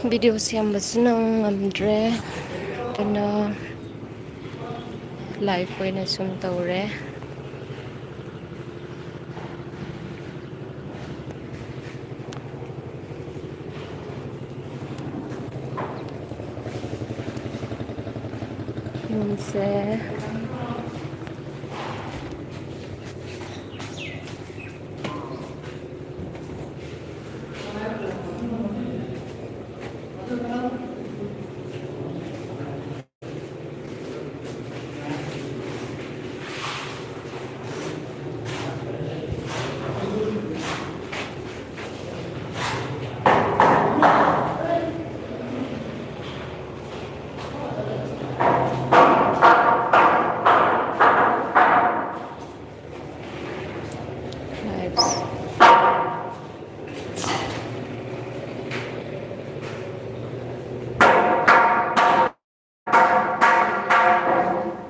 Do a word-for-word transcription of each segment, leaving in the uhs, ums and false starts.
Video ꯁꯦꯝꯕꯁꯨ ꯅꯪ ꯉꯝꯗ꯭ꯔꯦ, ꯑꯗꯨꯅ ꯂꯥꯏꯐ ꯑꯣꯏꯅ ꯁꯨꯝ ꯇꯧꯔꯦ꯫ ꯌꯨꯝꯁꯦ꯫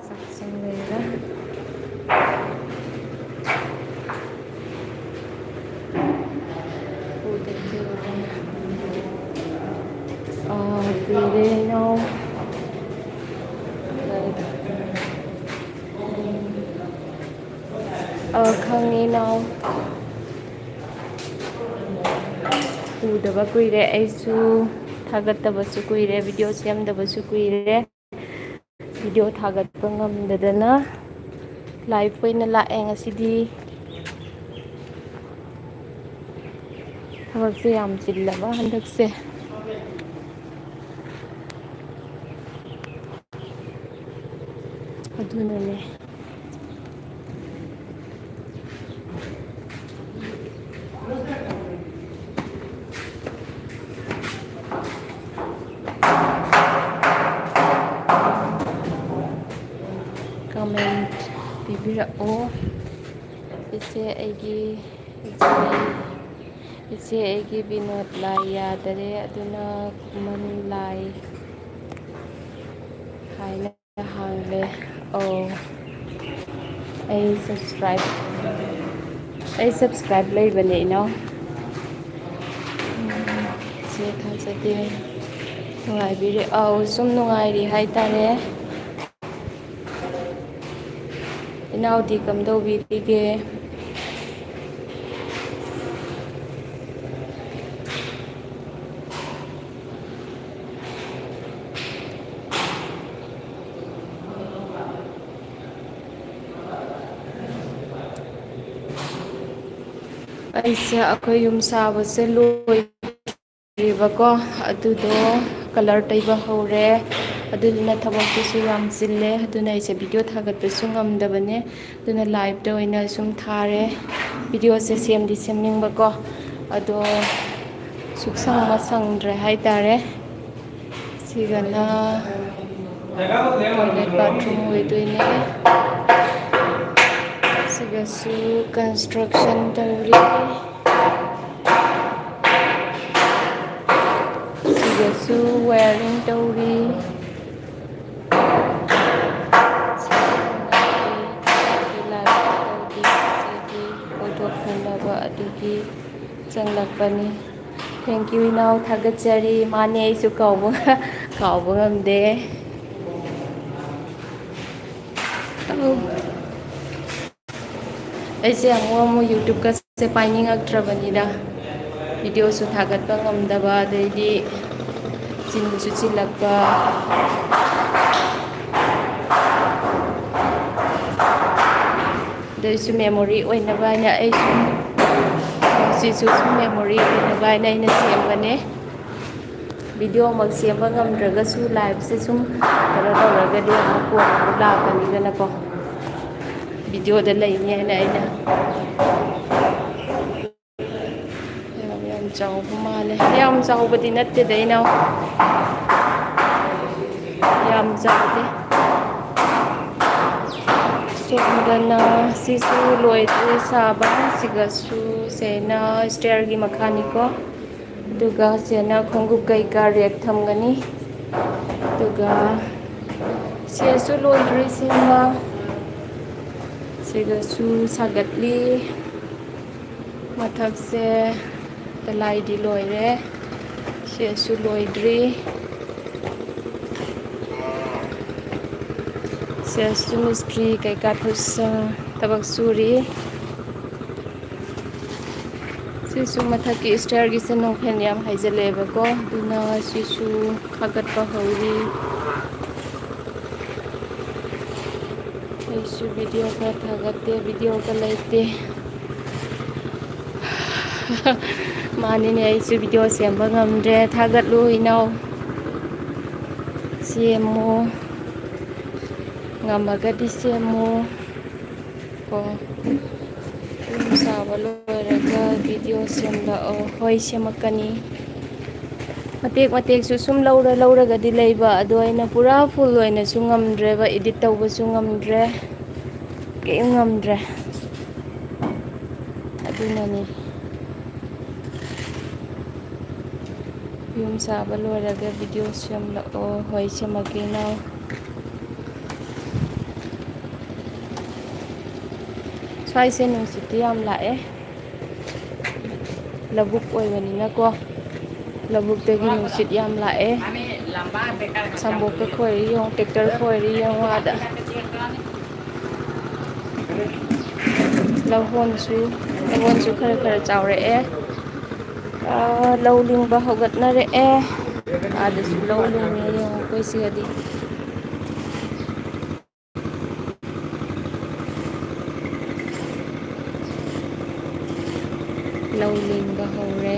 ꯆꯥꯛꯁꯪ ꯂꯩꯔꯦ꯫ ꯎꯗꯕ ꯀꯨꯏꯔꯦ꯫ ꯑꯥ, ꯀꯨꯏꯔꯦ ꯏꯅꯥꯎ꯫ ꯑꯥ, ꯈꯪꯉꯦ ꯏꯅꯥꯎ꯫ ꯎꯗꯕ ꯀꯨꯏꯔꯦ ꯑꯩꯁꯨ, ꯊꯥꯒꯠꯇꯕꯁꯨ ꯀꯨꯏꯔꯦ, ꯚꯤꯗꯤꯑꯣ ꯁꯦꯝꯗꯕꯁꯨ ꯀꯨꯏꯔꯦ꯫ ꯚꯤꯗꯤꯑꯣ ꯊꯥꯒꯠꯄ ꯉꯝꯗꯗꯅ ꯂꯥꯏꯐ ꯑꯣꯏꯅ ꯂꯥꯛꯑꯦ ꯉꯁꯤꯗꯤ꯫ ꯊꯕꯛꯁꯦ ꯌꯥꯝ ꯆꯤꯜꯂꯕ ꯍꯟꯗꯛꯁꯦ꯫ ꯑꯗꯨꯅꯅꯦ꯫ ꯀꯃꯦꯟ ꯄꯤꯕꯤꯔꯛꯑꯣ꯫ ꯏꯆꯦ ꯑꯩꯒꯤ, ꯏꯆꯦ, ꯏꯆꯦ ꯑꯩꯒꯤ ꯕꯤꯅꯣꯗ ꯂꯥꯏ ꯌꯥꯗꯔꯦ, ꯑꯗꯨꯅ ꯈꯨꯃꯟ ꯂꯥꯏ ꯍꯥꯏꯅ ꯑꯩ subscribe ꯑꯩ subscribe ꯂꯩꯕꯅꯦ, ꯏꯅꯥꯎ꯫ ꯎꯝ, ꯁꯦ ꯊꯥꯖꯗꯦ꯫ ꯅꯨꯡꯉꯥꯏꯕꯤꯔꯦ꯫ ꯑꯧ, ꯁꯨꯝ ꯅꯨꯡꯉꯥꯏꯔꯤ ꯍꯥꯏꯇꯥꯔꯦ꯫ ꯏꯅꯥꯎꯗꯤ ꯀꯝꯗꯧꯕꯤꯔꯤꯒꯦ? ꯑꯩꯁꯦ ꯑꯩꯈꯣꯏ ꯌꯨꯝ ꯁꯥꯕꯁꯦ ꯂꯣꯏꯗ꯭ꯔꯤꯕꯀꯣ, ꯑꯗꯨꯗꯣ colour ꯇꯩꯕ ꯍꯧꯔꯦ꯫ ꯑꯗꯨꯗꯨꯅ ꯊꯕꯛꯇꯨꯁꯨ ꯌꯥꯝ ꯆꯤꯜꯂꯦ, ꯑꯗꯨꯅ ꯑꯩꯁꯦ video ꯊꯥꯒꯠꯄꯁꯨ ꯉꯝꯗꯕꯅꯦ꯫ ꯑꯗꯨꯅ live ꯇ ꯑꯣꯏꯅ ꯁꯨꯝ ꯊꯥꯔꯦ꯫ Video ꯁꯦ ꯁꯦꯝꯗꯤ ꯁꯦꯝꯅꯤꯡꯕꯀꯣ, ꯑꯗꯣ ꯁꯨꯛꯁꯪ ꯃꯁꯪꯗ꯭ꯔꯦ ꯍꯥꯏꯇꯥꯔꯦ꯫ ꯁꯤꯒꯅ toilet bathroom ꯑꯣꯏꯗꯣꯏꯅꯦ꯫ ꯁꯤꯒꯁꯨ construction ꯇꯧꯔꯤ꯫ ꯁꯤꯒꯁꯨ wiring ꯇꯧꯔꯤ꯫ ꯁꯤꯒꯤ ꯃꯅꯥꯛꯀꯤ live ꯇꯧꯗꯦ, ꯁꯤꯗꯤ ꯀꯣꯏꯊꯣꯛꯃꯤꯟꯅꯕ ꯑꯗꯨꯒꯤ ꯆꯪꯂꯛꯄꯅꯤ꯫ Thank you, ꯏꯅꯥꯎ, ꯊꯥꯒꯠꯆꯔꯤ꯫ ꯃꯥꯅꯦ, ꯑꯩꯁꯨ ꯀꯥꯎꯕ, ꯀꯥꯎꯕ ꯉꯝꯗꯦ꯫ ꯑꯧ꯫ ꯑꯩꯁꯦ ꯑꯃꯨꯛ ꯑꯃꯨꯛ YouTube ꯀꯁꯦ ꯄꯥꯏꯅꯤꯡꯉꯛꯇ꯭ꯔꯕꯅꯤꯗ꯫ Video ꯁꯨ ꯊꯥꯒꯠꯄ ꯉꯝꯗꯕ, ꯑꯗꯩꯗꯤ ꯆꯤꯟꯁꯨ ꯆꯤꯜꯂꯛꯄ꯫ ꯑꯗꯨꯏꯁꯨ memory ꯑꯣꯏꯅꯕ ꯍꯥꯏꯅ ꯑꯩꯁꯨ, ꯁꯤꯁꯨ ꯁꯨꯝ memory ꯑꯣꯏꯅꯕ ꯍꯥꯏꯅ ꯑꯩꯅ ꯁꯦꯝꯕꯅꯦ꯫ Video ꯃꯛ ꯁꯦꯝꯕ ꯉꯝꯗ꯭ꯔꯒꯁꯨ live ꯁꯦ ꯁꯨꯝ ꯀꯩꯅꯣ ꯇꯧꯔꯒꯗꯤ ꯑꯃꯨꯛ ꯀꯣꯟꯅ ꯑꯃꯨꯛ ꯂꯥꯛꯀꯅꯤꯗꯅꯀꯣ꯫ Video ꯗ ꯂꯩꯅꯤ ꯍꯥꯏꯅ ꯑꯩꯅ꯫ ꯌꯥꯝ, ꯌꯥꯝ ꯆꯥꯎꯕ ꯃꯥꯜꯂꯦ꯫ ꯌꯥꯝ ꯆꯥꯎꯕꯗꯤ ꯅꯠꯇꯦꯗ, ꯏꯅꯥꯎ꯫ ꯌꯥꯝ ꯆꯥꯎꯗꯦ꯫ ꯁꯣꯝꯗꯅ ꯁꯤꯁꯨ ꯂꯣꯏꯗ꯭ꯔꯤ ꯁꯥꯕ꯫ ꯁꯤꯒꯁꯨ ꯁꯦꯅ stair ꯒꯤ ꯃꯈꯥꯅꯤꯀꯣ꯫ ꯑꯗꯨꯒ ꯁꯤꯅ ꯈꯣꯡꯎꯞ ꯀꯩꯀꯥ rack ꯊꯝꯒꯅꯤ꯫ ꯑꯗꯨꯒ ꯁꯤꯁꯨ ꯂꯣꯏꯗ꯭ꯔꯤ ꯁꯦꯝꯕ꯫ ꯁꯤꯒꯁꯨ ꯁꯥꯒꯠꯂꯤ꯫ ꯃꯊꯛꯁꯦ ꯇꯂꯥꯏꯗꯤ ꯂꯣꯏꯔꯦ, ꯁꯤꯁꯨ ꯂꯣꯏꯗ꯭ꯔꯤ꯫ ꯁꯤꯁꯨ ꯃꯤꯁꯇ꯭ꯔꯤ ꯀꯩꯀꯥ ꯊꯕꯛ ꯁꯨꯔꯤ꯫ ꯁꯤꯁꯨ ꯃꯊꯛꯀꯤ ꯏꯁꯇ꯭ꯌꯔꯒꯤꯁꯦ ꯅꯣꯡꯐꯦꯟ ꯌꯥꯝ ꯍꯥꯏꯖꯤꯜꯂꯦꯕꯀꯣ, ꯑꯗꯨꯅ ꯁꯤꯁꯨ ꯈꯥꯒꯠꯄ ꯍꯧꯔꯤ꯫ ꯑꯩꯁꯨ ꯚꯤꯗꯤꯑꯣ ꯈꯔ ꯊꯥꯒꯠꯇꯦ, ꯚꯤꯗꯤꯑꯣꯒ ꯂꯩꯇꯦ꯫ ꯃꯥꯅꯤꯅꯦ, ꯑꯩꯁꯨ ꯚꯤꯗꯤꯑꯣ ꯁꯦꯝꯕ ꯉꯝꯗ꯭ꯔꯦ꯫ ꯊꯥꯒꯠꯂꯨ ꯏꯅꯥꯎ, ꯁꯦꯝꯃꯨ, ꯉꯝꯃꯒꯗꯤ ꯁꯦꯝꯃꯨ꯫ ꯀꯣ, ꯌꯨꯝ ꯁꯥꯕ ꯂꯣꯏꯔꯒ ꯚꯤꯗꯤꯑꯣ ꯁꯦꯝꯂꯛꯑꯣ꯫ ꯍꯣꯏ, ꯁꯦꯝꯃꯛꯀꯅꯤ꯫ ꯃꯇꯦꯛ ꯃꯇꯦꯛꯁꯨ ꯁꯨꯝ ꯂꯧꯔ ꯂꯧꯔꯒꯗꯤ ꯂꯩꯕ, ꯑꯗꯣ ꯑꯩꯅ ꯄꯨꯔꯥ ꯐꯨꯜ ꯑꯣꯏꯅꯁꯨ ꯉꯝꯗ꯭ꯔꯦꯕ, ꯏꯗꯤꯠ ꯇꯧꯕꯁꯨ ꯉꯝꯗ꯭ꯔꯦ, ꯀꯔꯤꯝ ꯉꯝꯗ꯭ꯔꯦ꯫ ꯑꯗꯨꯅꯅꯤ꯫ ꯌꯨꯝ ꯁꯥꯕ ꯂꯣꯏꯔꯒ ꯚꯤꯗꯤꯑꯣ ꯁꯦꯝꯂꯛꯑꯣ꯫ ꯍꯣꯏ, ꯁꯦꯝꯃꯛꯀꯦ ꯏꯅꯥꯎ꯫ ꯁ꯭ꯋꯥꯏꯁꯦ ꯅꯨꯡꯁꯤꯠꯇꯤ ꯌꯥꯝ ꯂꯥꯛꯑꯦ, ꯂꯧꯕꯨꯛ ꯑꯣꯏꯕꯅꯤꯅꯀꯣ꯫ ꯂꯧꯕꯨꯛꯇꯒꯤ ꯅꯨꯡꯁꯤꯠ ꯌꯥꯝ ꯂꯥꯛꯑꯦ꯫ ꯁꯝꯕꯣꯛꯀ ꯈꯣꯏꯔꯤ ꯌꯦꯡꯉꯣ, ꯇ꯭ꯔꯦꯛꯇꯔ ꯈꯣꯏꯔꯤ ꯌꯦꯡꯉꯣ ꯑꯥꯗ꯫ ꯂꯧꯍꯣꯟꯁꯨ, ꯂꯧꯍꯣꯟꯁꯨ ꯈꯔ ꯈꯔ ꯆꯥꯎꯔꯛꯑꯦ꯫ ꯑꯥ, ꯂꯧ ꯂꯤꯡꯕ ꯍꯧꯒꯠꯅꯔꯛꯑꯦ꯫ ꯑꯥꯗꯁꯨ ꯂꯧ ꯂꯤꯡꯉꯦ ꯌꯦꯡꯉꯣ, ꯑꯩꯈꯣꯏ ꯁꯤꯒꯗꯤ꯫ ꯂꯧ ꯂꯤꯡꯕ ꯍꯧꯔꯦ꯫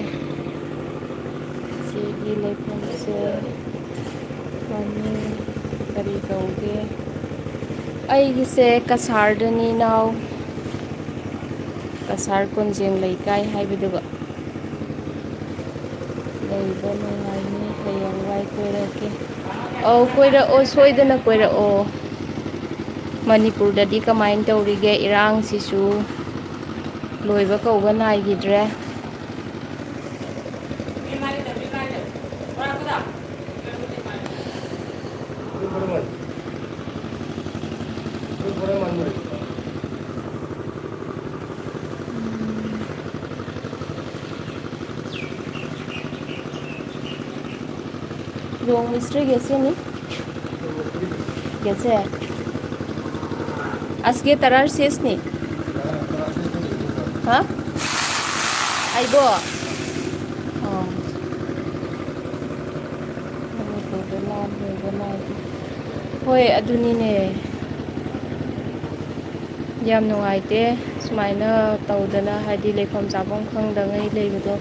ꯁꯤꯒꯤ ꯂꯩꯐꯝꯁꯦ ꯃꯃꯤꯡ ꯀꯔꯤ ꯀꯧꯒꯦ? ꯑꯩꯒꯤꯁꯦ ꯀꯁꯥꯔꯗꯅꯤ ꯏꯅꯥꯎ, ꯀꯁꯥꯔ ꯀꯣꯟꯖꯦꯡ ꯂꯩꯀꯥꯏ ꯍꯥꯏꯕꯗꯨꯒ꯫ ꯂꯩꯕ ꯅꯨꯡꯉꯥꯏꯅꯤ, ꯍꯌꯦꯡꯋꯥꯏ ꯀꯣꯏꯔꯛꯀꯦ꯫ ꯑꯧ, ꯀꯣꯏꯔꯛꯑꯣ, ꯁꯣꯏꯗꯅ ꯀꯣꯏꯔꯛꯑꯣ꯫ ꯃꯅꯤꯄꯨꯔꯗꯗꯤ ꯀꯃꯥꯏꯅ ꯇꯧꯔꯤꯒꯦ ꯏꯔꯥꯡꯁꯤꯁꯨ? ꯂꯣꯏꯕ ꯀꯧꯕ ꯅꯥꯏꯈꯤꯗ꯭ꯔꯦ꯫ মিস্ত্রি গেছে নি? গেছে? আজকে তারার শেষ নি? হ্যাঁ? আইব? ꯑꯣ꯫ ꯍꯣꯏ, ꯑꯗꯨꯅꯤꯅꯦ꯫ ꯌꯥꯝ ꯅꯨꯡꯉꯥꯏꯇꯦ ꯁꯨꯃꯥꯏꯅ ꯇꯧꯗꯅ, ꯍꯥꯏꯗꯤ ꯂꯩꯐꯝ ꯆꯥꯐꯝ ꯈꯪꯗꯉꯩ ꯂꯩꯕꯗꯣ꯫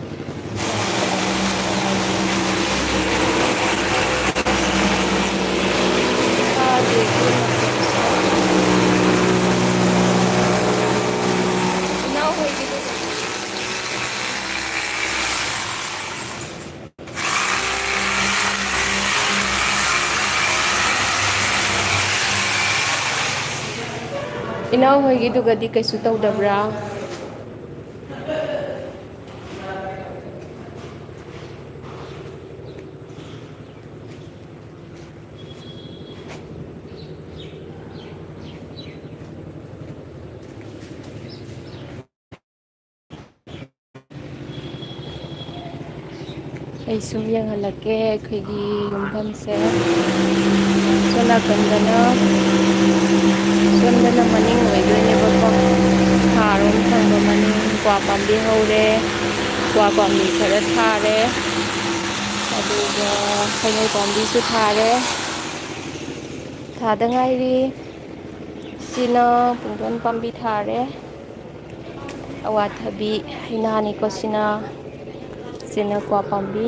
ꯏꯅꯥꯎ ꯍꯣꯏꯒꯤꯗꯨꯕꯨ꯫ ꯏꯅꯥꯎ ꯍꯣꯏꯒꯤꯗꯨꯒꯗꯤ ꯀꯩꯁꯨ ꯇꯧꯗꯕ꯭ꯔꯥ? ꯑꯩ ꯁꯨꯝ ꯌꯦꯡꯍꯜꯂꯛꯀꯦ ꯑꯩꯈꯣꯏꯒꯤ ꯌꯨꯝꯐꯝꯁꯦ꯫ ꯁꯣꯝ ꯅꯥꯀꯟꯗꯅ, ꯁꯣꯝꯗꯅ ꯃꯅꯤꯡ ꯑꯣꯏꯗꯣꯏꯅꯦꯕꯀꯣ꯫ ꯊꯥꯔꯣꯝ ꯊꯪꯕ ꯃꯅꯤꯡ ꯀ꯭ꯋꯥ ꯄꯥꯝꯕꯤ ꯍꯧꯔꯦ꯫ ꯀ꯭ꯋꯥ ꯄꯥꯝꯕꯤ ꯈꯔ ꯊꯥꯔꯦ꯫ ꯑꯗꯨꯒ ꯍꯩꯅꯧ ꯄꯥꯝꯕꯤꯁꯨ ꯊꯥꯔꯦ꯫ ꯊꯥꯗ ꯉꯥꯏꯔꯤ꯫ ꯁꯤꯅ ꯄꯨꯡꯗꯣꯟ ꯄꯥꯝꯕꯤ ꯊꯥꯔꯦ꯫ ꯑꯋꯥꯊꯕꯤ ꯍꯩꯅꯥꯅꯤꯀꯣ ꯁꯤꯅ꯫ ꯁꯤꯅ ꯀ꯭ꯋꯥ ꯄꯥꯝꯕꯤ꯫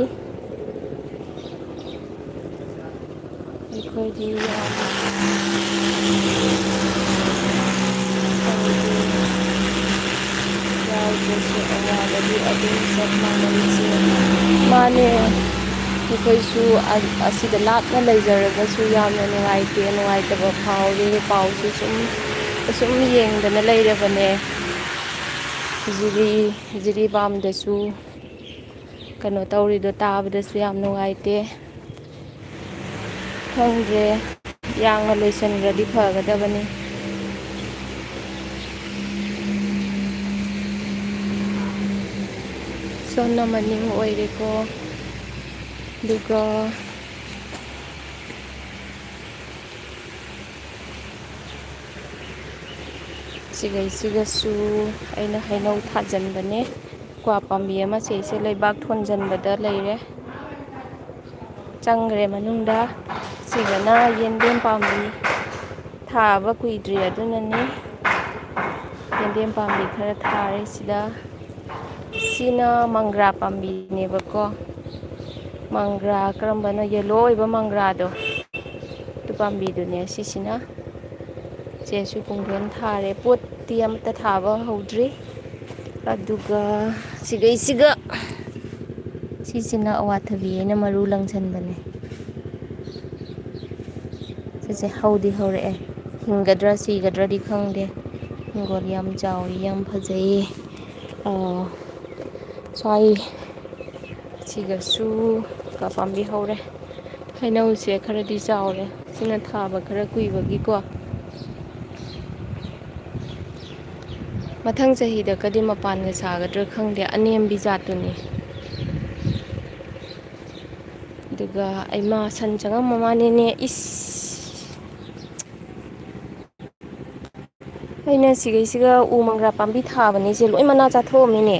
ꯑꯩꯈꯣꯏꯗꯤ ꯌꯥꯝ ꯌꯥꯎꯗ꯭ꯔꯁꯨ ꯑꯋꯥꯕꯗꯤ ꯑꯗꯨꯝ ꯆꯞ ꯃꯥꯟꯅꯩ ꯏꯆꯦ꯫ ꯃꯥꯅꯦ꯫ ꯑꯩꯈꯣꯏꯁꯨ ꯑ-, ꯑꯁꯤꯗ ꯂꯥꯞꯅ ꯂꯩꯖꯔꯒꯁꯨ ꯌꯥꯝꯅ ꯅꯨꯡꯉꯥꯏꯇꯦ, ꯅꯨꯡꯉꯥꯏꯇꯕ ꯐꯥꯎꯔꯤ꯫ ꯄꯥꯎꯁꯨ ꯁꯨꯝ, ꯁꯨꯝ ꯌꯦꯡꯗꯅ ꯂꯩꯔꯕꯅꯦ꯫ ꯖꯤꯔꯤ, ꯖꯤꯔꯤꯕꯥꯝꯗꯁꯨ ꯀꯩꯅꯣ ꯇꯧꯔꯤꯗꯣ ꯇꯥꯕꯗꯁꯨ ꯌꯥꯝ ꯅꯨꯡꯉꯥꯏꯇꯦ꯫ ꯈꯪꯗ꯭ꯔꯦ, ꯌꯥꯡꯅ ꯂꯣꯏꯁꯤꯟꯈ꯭ꯔꯗꯤ ꯐꯒꯗꯕꯅꯤ꯫ ꯁꯣꯝꯅ ꯃꯅꯤꯡ ꯑꯣꯏꯔꯦꯀꯣ꯫ ꯑꯗꯨꯒ ꯁꯤꯒꯩꯁꯤꯒꯁꯨ ꯑꯩꯅ ꯍꯩꯅꯧ ꯊꯥꯖꯤꯟꯕꯅꯦ꯫ ꯀ꯭ꯋꯥ ꯄꯥꯝꯕꯤ ꯑꯃ ꯁꯤꯁꯦ ꯂꯩꯕꯥꯛ ꯊꯣꯟꯖꯟꯕꯗ ꯂꯩꯔꯦ, ꯆꯪꯈ꯭ꯔꯦ ꯃꯅꯨꯡꯗ꯫ ꯁꯤꯒꯅ ꯌꯦꯟꯗꯦꯝ ꯄꯥꯝꯕꯤ, ꯊꯥꯕ ꯀꯨꯏꯗ꯭ꯔꯤ ꯑꯗꯨꯅꯅꯤ꯫ ꯌꯦꯟꯗꯦꯝ ꯄꯥꯝꯕꯤ ꯈꯔ ꯊꯥꯔꯦ ꯁꯤꯗ꯫ ꯁꯤꯅ ꯃꯪꯒ꯭ꯔꯥ ꯄꯥꯝꯕꯤꯅꯦꯕꯀꯣ꯫ ꯃꯪꯒ꯭ꯔꯥ ꯀꯔꯝꯕꯅꯣ? ꯌꯦꯂꯣ ꯑꯣꯏꯕ ꯃꯪꯒ꯭ꯔꯥꯗꯣ, ꯑꯗꯨ ꯄꯥꯝꯕꯤꯗꯨꯅꯦ ꯁꯤꯁꯤꯅ꯫ ꯆꯦꯁꯨ ꯄꯨꯡꯗꯣꯟ ꯊꯥꯔꯦ꯫ ꯄꯣꯠꯇꯤ ꯑꯃꯠꯇ ꯊꯥꯕ ꯍꯧꯗ꯭ꯔꯤ꯫ ꯑꯗꯨꯒ ꯁꯤꯒꯩꯁꯤꯒ, ꯁꯤꯁꯤꯅ ꯑꯋꯥꯊꯕꯤ ꯑꯩꯅ ꯃꯔꯨ ꯂꯪꯁꯟꯕꯅꯦ꯫ ꯁꯤꯁꯦ ꯍꯧꯗꯤ ꯍꯧꯔꯛꯑꯦ꯫ ꯍꯤꯡꯒꯗ꯭ꯔꯥ ꯁꯤꯒꯗ꯭ꯔꯥꯗꯤ ꯈꯪꯗꯦ꯫ ꯍꯤꯡꯒꯣꯜ ꯌꯥꯝ ꯆꯥꯎꯋꯤ, ꯌꯥꯝ ꯐꯖꯩꯌꯦ꯫ ꯑꯥ, ꯁ꯭ꯋꯥꯏ ꯁꯤꯒꯁꯨ ꯀ ꯄꯥꯝꯕꯤ ꯍꯧꯔꯦ꯫ ꯍꯩꯅꯧꯁꯦ ꯈꯔꯗꯤ ꯆꯥꯎꯔꯦ, ꯁꯤꯅ ꯊꯥꯕ ꯈꯔ ꯀꯨꯏꯕꯒꯤꯀꯣ꯫ ꯃꯊꯪ ꯆꯍꯤꯗꯀꯗꯤ ꯃꯄꯥꯟꯒ ꯁꯥꯒꯗ꯭ꯔꯥ ꯈꯪꯗꯦ, ꯑꯅꯦꯝꯕꯤ ꯖꯥꯠꯇꯨꯅꯤ꯫ ꯑꯗꯨꯒ ꯑꯩꯃꯥ, ꯁꯟ ꯆꯪꯉꯝꯃ ꯃꯥꯅꯦꯅꯦ, ꯏꯁ꯫ ꯑꯩꯅ ꯁꯤꯒꯩꯁꯤꯒ ꯎ ꯃꯪꯒ꯭ꯔꯥ ꯄꯥꯝꯕꯤ ꯊꯥꯕꯅꯤꯁꯦ ꯂꯣꯏ ꯃꯅꯥ ꯆꯥꯊꯣꯛꯑꯝꯃꯤꯅꯦ꯫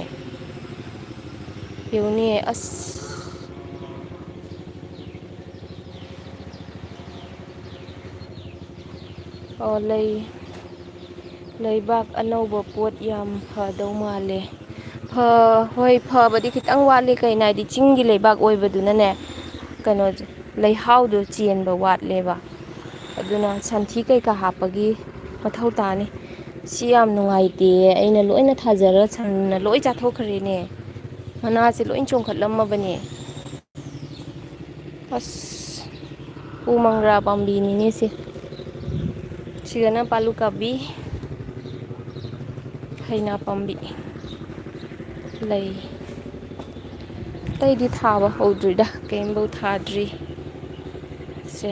ꯌꯦꯡꯉꯨꯅꯦ, ꯑꯁ꯫ ꯑꯣ, ꯂꯩ, ꯂꯩꯕꯥꯛ ꯑꯅꯧꯕ ꯄꯣꯠ ꯌꯥꯝ ꯐꯗꯧ ꯃꯥꯜꯂꯦ꯫ ꯐ-, ꯍꯣꯏ, ꯐꯕꯗꯤ ꯈꯤꯇꯪ ꯋꯥꯠꯂꯤ, ꯀꯩꯅꯣ ꯍꯥꯏꯗꯤ ꯆꯤꯡꯒꯤ ꯂꯩꯕꯥꯛ ꯑꯣꯏꯕꯗꯨꯅꯅꯦ, ꯀꯩꯅꯣ, ꯂꯩꯍꯥꯎꯗꯣ ꯆꯦꯟꯕ ꯋꯥꯠꯂꯦꯕ꯫ ꯑꯗꯨꯅ ꯁꯟꯊꯤ ꯀꯩꯀꯥ ꯍꯥꯞꯄꯒꯤ ꯃꯊꯧ ꯇꯥꯅꯤ꯫ ꯁꯤ ꯌꯥꯝ ꯅꯨꯡꯉꯥꯏꯇꯦ, ꯑꯩꯅ ꯂꯣꯏꯅ ꯊꯥꯖꯔꯒ ꯁꯟꯅ ꯂꯣꯏ ꯆꯥꯊꯣꯛꯈ꯭ꯔꯦꯅꯦ꯫ ꯃꯅꯥꯁꯦ ꯂꯣꯏ ꯆꯣꯡꯈꯠꯂꯝꯃꯕꯅꯦ꯫ ꯑꯁ, ꯎ ꯃꯪꯒ꯭ꯔꯥ ꯄꯥꯝꯕꯤꯅꯤꯅꯦ ꯁꯤ꯫ ꯁꯤꯒꯅ ꯄꯥꯂꯨ ꯀꯥꯕꯤ, ꯍꯩꯅꯥ ꯄꯥꯝꯕꯤ, ꯂꯩ꯫ ꯑꯇꯩꯗꯤ ꯊꯥꯕ ꯍꯧꯗ꯭ꯔꯤꯗ, ꯀꯩꯝꯐꯧ ꯊꯥꯗ꯭ꯔꯤ꯫ ꯁꯦ,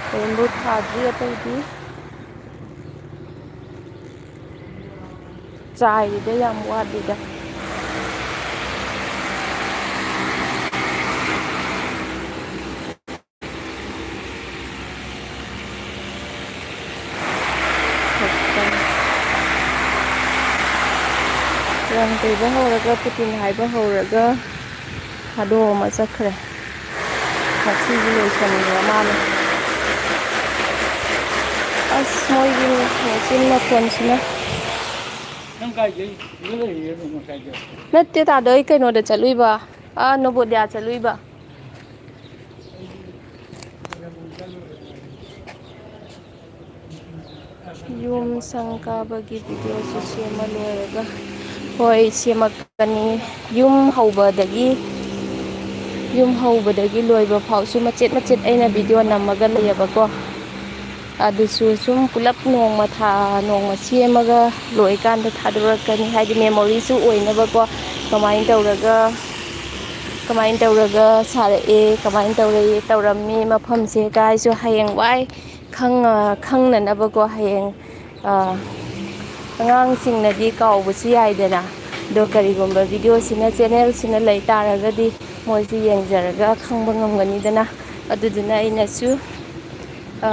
ꯀꯩꯝꯐꯧ ꯊꯥꯗ꯭ꯔꯤ ꯑꯇꯩꯗꯤ꯫ ꯆꯥꯏꯔꯤꯗ ꯌꯥꯝ ꯋꯥꯠꯂꯤꯗ꯫ ꯀꯩꯕ ꯍꯧꯔꯒ, ꯄꯨꯇꯤꯟ ꯍꯥꯏꯕ ꯍꯧꯔꯒ ꯊꯥꯗꯣꯛꯑꯃ ꯆꯠꯈ꯭ꯔꯦ꯫ ꯉꯁꯤꯒꯤ ꯂꯣꯏꯁꯟꯈ꯭ꯔ ꯃꯥꯜꯂꯦ꯫ ꯑꯁ, ꯃꯣꯏꯒꯤ ꯃꯦꯆꯤꯟ ꯃꯈꯣꯟꯁꯤꯅ꯫ ꯅꯪ ꯀꯥꯏꯗꯩ? ꯁꯤꯗ ꯂꯩꯔꯤꯔꯣ ꯅꯪ ꯀꯥꯏꯗꯩ? ꯅꯠꯇꯦ ꯇꯥꯗꯣ, ꯑꯩ ꯀꯩꯅꯣꯗ ꯆꯠꯂꯨꯏꯕ, ꯑꯥ, ꯅꯣꯕꯣꯗꯤꯌꯥ ꯆꯠꯂꯨꯏꯕ꯫ ꯌꯨꯝ ꯁꯪ ꯀꯥꯕꯒꯤ ꯚꯤꯗꯤꯑꯣꯁꯨ ꯁꯦꯝꯃ ꯂꯣꯏꯔꯒ, ꯍꯣꯏ, ꯁꯦꯝꯃꯛꯀꯅꯤ꯫ ꯌꯨꯝ ꯍꯧꯕꯗꯒꯤ, ꯌꯨꯝ ꯍꯧꯕꯗꯒꯤ ꯂꯣꯏꯕ ꯐꯥꯎꯁꯨ ꯃꯆꯦꯠ ꯃꯆꯦꯠ ꯑꯩꯅ ꯚꯤꯗꯤꯑꯣ ꯅꯝꯃꯒ ꯂꯩꯌꯦꯕꯀꯣ꯫ ꯑꯗꯨꯁꯨ ꯁꯨꯝ ꯄꯨꯂꯞ ꯅꯣꯡꯃ ꯊꯥ-, ꯅꯣꯡꯃ ꯁꯦꯝꯃꯒ ꯂꯣꯏꯀꯥꯟꯗ ꯊꯥꯗꯣꯔꯛꯀꯅꯤ꯫ ꯍꯥꯏꯗꯤ memoryꯁꯨ ꯑꯣꯏꯅꯕꯀꯣ꯫ ꯀꯃꯥꯏꯅ ꯇꯧꯔꯒ, ꯀꯃꯥꯏꯅ ꯇꯧꯔꯒ ꯁꯥꯔꯛꯑꯦ, ꯀꯃꯥꯏꯅ ꯇꯧꯔꯛꯑꯦ, ꯇꯧꯔꯝꯃꯤ ꯃꯐꯝꯁꯦ ꯀꯥꯏꯁꯨ ꯍꯌꯦꯡ ꯋꯥꯏ ꯈꯪ-, ꯈꯪꯅꯅꯕꯀꯣ꯫ ꯍꯌꯦꯡ, ꯑ, ꯑꯉꯥꯡꯁꯤꯡꯅꯗꯤ ꯀꯥꯎꯕꯁꯨ ꯌꯥꯏꯗꯅ꯫ ꯑꯗꯣ ꯀꯔꯤꯒꯨꯝꯕ ꯚꯤꯗꯤꯑꯣꯁꯤꯅ, channelꯁꯤꯅ ꯂꯩ ꯇꯥꯔꯒꯗꯤ ꯃꯣꯏꯁꯨ ꯌꯦꯡꯖꯔꯒ ꯈꯪꯕ ꯉꯝꯒꯅꯤꯗꯅ꯫ ꯑꯗꯨꯗꯨꯅ ꯑꯩꯅꯁꯨ, ꯑ,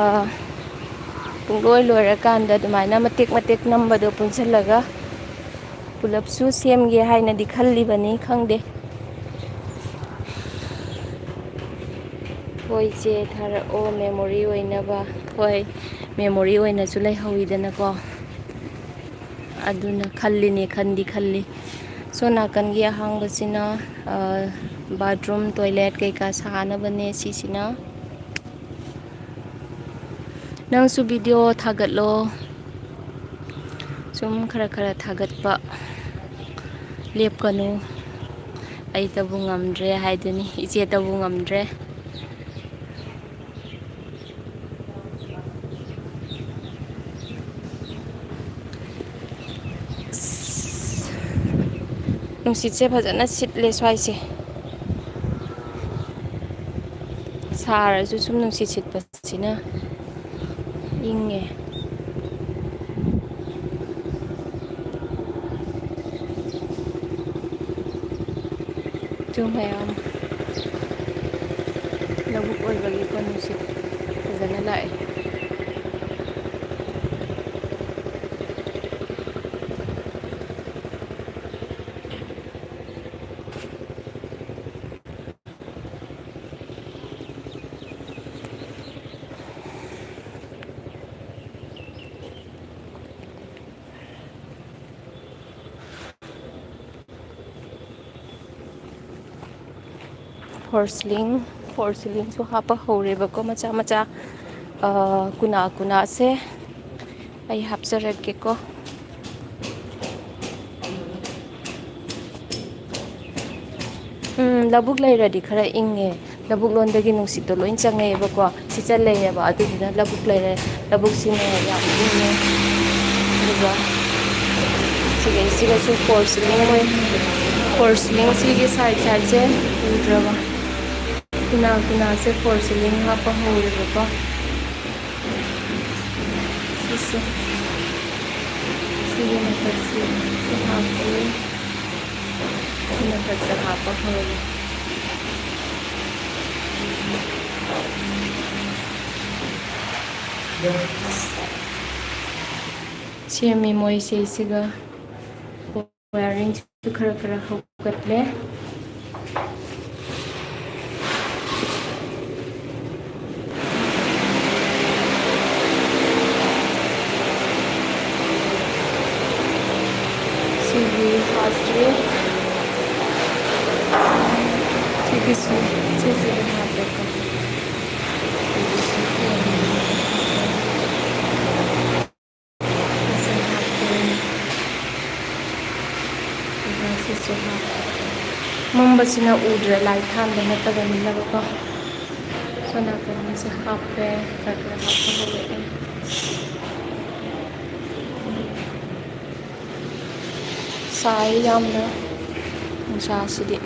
ꯄꯨꯡꯂꯣꯏ ꯂꯣꯏꯔꯀꯥꯟꯗ ꯑꯗꯨꯃꯥꯏꯅ ꯃꯇꯦꯛ ꯃꯇꯦꯛ ꯅꯝꯕꯗꯣ ꯄꯨꯟꯁꯤꯜꯂꯒ ꯄꯨꯂꯞꯁꯨ ꯁꯦꯝꯒꯦ ꯍꯥꯏꯅꯗꯤ ꯈꯜꯂꯤꯕꯅꯤ, ꯈꯪꯗꯦ꯫ ꯍꯣꯏ ꯏꯆꯦ, ꯊꯥꯔꯛꯑꯣ, memory ꯑꯣꯏꯅꯕ꯫ ꯍꯣꯏ, memory ꯑꯣꯏꯅꯁꯨ ꯂꯩꯍꯧꯋꯤꯗꯅꯀꯣ꯫ ꯑꯗꯨꯅ ꯈꯜꯂꯤꯅꯦ, ꯈꯟꯗꯤ ꯈꯜꯂꯤ꯫ ꯁꯣꯝ ꯅꯥꯀꯟꯒꯤ ꯑꯍꯥꯡꯕꯁꯤꯅ, ꯑ, bathroom, toilet ꯀꯩꯀꯥ ꯁꯥꯅꯕꯅꯦ ꯁꯤꯁꯤꯅ꯫ ꯅꯪꯁꯨ ꯚꯤꯗꯤꯑꯣ ꯊꯥꯒꯠꯂꯣ꯫ ꯁꯨꯝ ꯈꯔ ꯈꯔ ꯊꯥꯒꯠꯄ ꯂꯦꯞꯀꯅꯨ꯫ ꯑꯩꯇꯕꯨ ꯉꯝꯗ꯭ꯔꯦ ꯍꯥꯏꯗꯨꯅꯤ, ꯏꯆꯦꯇꯕꯨ ꯉꯝꯗ꯭ꯔꯦ꯫ ꯅꯨꯡꯁꯤꯠꯁꯦ ꯐꯖꯅ ꯁꯤꯠꯂꯦ ꯁ꯭ꯋꯥꯏꯁꯦ꯫ ꯁꯥꯔꯁꯨ ꯁꯨꯝ ꯅꯨꯡꯁꯤꯠ ꯁꯤꯠꯄꯁꯤꯅ ꯏꯪꯉꯦ꯫ ꯇꯨ ꯃꯌꯥꯝ ꯂꯧꯕꯨꯛ ꯑꯣꯏꯕꯒꯤꯀꯣ ꯅꯨꯡꯁꯤꯠ ꯐꯖꯅ ꯂꯥꯛꯑꯦ꯫ ꯐꯣꯔ ꯁꯤꯂꯤꯡ, ꯐꯣꯔ ꯁꯤꯂꯤꯡꯁꯨ ꯍꯥꯞꯄ ꯍꯧꯔꯦꯕꯀꯣ, ꯃꯆꯥ ꯃꯆꯥ, ꯑ, ꯀꯨꯅꯥ ꯀꯨꯅꯥꯁꯦ ꯑꯩ ꯍꯥꯞꯆꯔꯛꯀꯦꯀꯣ꯫ ꯎꯝ, ꯂꯧꯕꯨꯛ ꯂꯩꯔꯗꯤ ꯈꯔ ꯏꯪꯉꯦ꯫ ꯂꯧꯕꯨꯛ ꯂꯣꯝꯗꯒꯤ ꯅꯨꯡꯁꯤꯠꯇꯣ ꯂꯣꯏ ꯆꯪꯉꯛꯑꯦꯕꯀꯣ꯫ ꯁꯤ ꯆꯠ ꯂꯩꯌꯦꯕ, ꯑꯗꯨꯗꯨꯅ ꯂꯧꯕꯨꯛ ꯂꯩꯔꯦ꯫ ꯂꯧꯕꯨꯛꯁꯤꯅ ꯌꯥꯝ ꯏꯪꯉꯦ꯫ ꯑꯗꯨꯒ ꯁꯤꯗꯩꯁꯤꯗꯁꯨ ꯐꯣꯔ ꯁꯤꯂꯤꯡ ꯑꯣꯏ꯫ ꯐꯣꯔ ꯁꯤꯂꯤꯡ ꯁꯤꯒꯤ ꯁꯥꯏꯠ ꯁꯥꯏꯠꯁꯦ ꯎꯗ꯭ꯔꯕ꯫ ꯀꯨꯅꯥ ꯀꯨꯅꯥꯁꯦ ꯐꯣꯔ ꯁꯤꯂꯤꯡ ꯍꯥꯞꯄ ꯍꯧꯔꯦꯕꯀꯣ꯫ ꯁꯤꯁꯦ, ꯁꯤꯒꯤ ꯃꯊꯛꯁꯤ ꯁꯤ ꯍꯥꯞꯄꯦ꯫ ꯁꯤ ꯃꯊꯛꯇ ꯍꯥꯞꯄ ꯍꯧꯔꯦ꯫ ꯁꯦꯝꯃꯤ ꯃꯣꯏꯁꯦ ꯁꯤꯒ꯫ ꯋꯥꯌꯔꯤꯡꯁꯨ ꯈꯔ ꯈꯔ ꯍꯧꯒꯠꯂꯦ꯫ ꯁꯤꯒꯤ ꯍꯥꯞꯇ꯭ꯔꯤ꯫ ꯁꯤꯒꯤꯁꯨ, ꯁꯤꯁꯤꯒꯤ ꯍꯥꯞꯄꯦꯀꯣ꯫ ꯁꯤꯒꯤꯁꯨ꯫ ꯁꯤꯁꯨ ꯍꯥꯞꯄꯦ꯫ ꯑꯗꯨꯒ ꯁꯤꯁꯨ ꯍꯥꯞꯄꯦ꯫ ꯃꯝꯕꯁꯤꯅ ꯎꯗ꯭ꯔꯦ, ꯂꯥꯏꯠ ꯊꯥꯟꯕ ꯅꯠꯇꯕꯅꯤꯅꯕꯀꯣ꯫ ꯁꯣꯝ ꯅꯥꯀꯟꯒꯤꯁꯦ ꯍꯥꯞꯄꯦ, ꯈꯔ ꯈꯔ ꯍꯥꯞꯄ ꯍꯧꯔꯛꯑꯦ꯫ ꯁꯥꯏ ꯌꯥꯝꯅ ꯅꯨꯡꯁꯥꯁꯤꯗꯤ꯫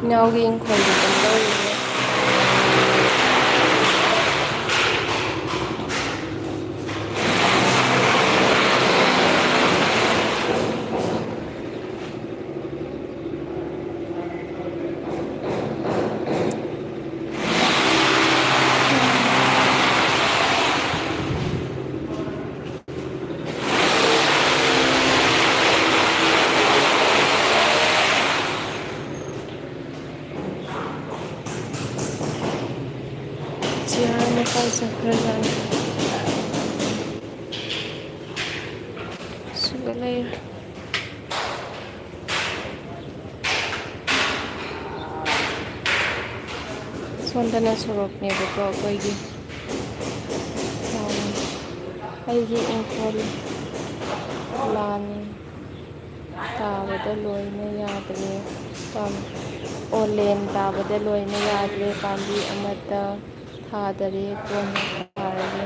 ꯏꯅꯥꯎꯒꯤ ꯏꯪꯈꯣꯜꯗ ꯀꯝꯗꯧꯔꯤꯒꯦ? ꯀꯥꯏ ꯆꯠꯈ꯭ꯔꯖꯥꯠꯅꯣ? ꯁꯤꯗ ꯂꯩꯔꯦ꯫ ꯁꯣꯝꯗꯅ ꯁꯣꯔꯣꯛꯅꯦꯕꯀꯣ ꯑꯩꯈꯣꯏꯒꯤ꯫ ꯑꯩꯒꯤ ꯏꯪꯈꯣꯜ ꯂꯥꯟ ꯇꯥꯕꯗ ꯂꯣꯏꯅ ꯌꯥꯗ꯭ꯔꯦ꯫ ꯄꯥꯝ-, ꯑꯣ, ꯂꯦꯟ ꯇꯥꯕꯗ ꯂꯣꯏꯅ ꯌꯥꯗ꯭ꯔꯦ꯫ ꯄꯥꯝꯕꯤ ꯑꯃꯠꯇ ꯊꯥꯗꯔꯦ꯫ ꯀꯣꯟꯅ ꯊꯥꯔꯒꯦ꯫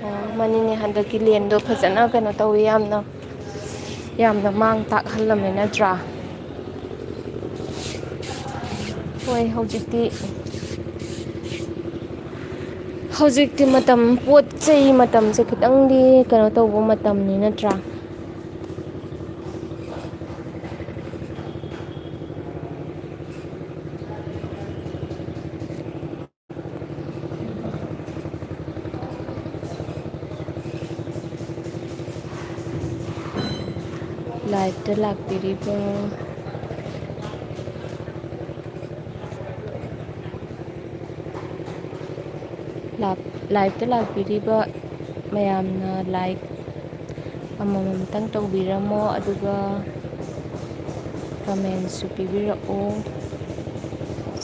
ꯑꯣ, ꯃꯅꯤꯡꯅꯦ꯫ ꯍꯟꯗꯛꯀꯤ ꯂꯦꯟꯗꯣ ꯐꯖꯅ ꯀꯩꯅꯣ ꯇꯧꯋꯤ, ꯌꯥꯝꯅ, ꯌꯥꯝꯅ ꯃꯥꯡ ꯇꯥꯛꯍꯜꯂꯝꯃꯦ ꯅꯠꯇ꯭ꯔꯥ? ꯍꯣꯏ, ꯍꯧꯖꯤꯛꯇꯤ, ꯍꯧꯖꯤꯛꯇꯤ ꯃꯇꯝ, ꯄꯣꯠ ꯆꯩ ꯃꯇꯝꯁꯦ ꯈꯤꯇꯪꯗꯤ ꯀꯩꯅꯣ ꯇꯧꯕ ꯃꯇꯝꯅꯤ ꯅꯠꯇ꯭ꯔꯥ? Live ꯇ ꯂꯥꯛꯄꯤꯔꯤꯕ, ꯂꯥꯛ-, live ꯇ ꯂꯥꯛꯄꯤꯔꯤꯕ ꯃꯌꯥꯝꯅ like ꯑꯃꯃꯝꯇꯪ ꯇꯧꯕꯤꯔꯝꯃꯣ, ꯑꯗꯨꯒ comment ꯁꯨ ꯄꯤꯕꯤꯔꯛꯑꯣ꯫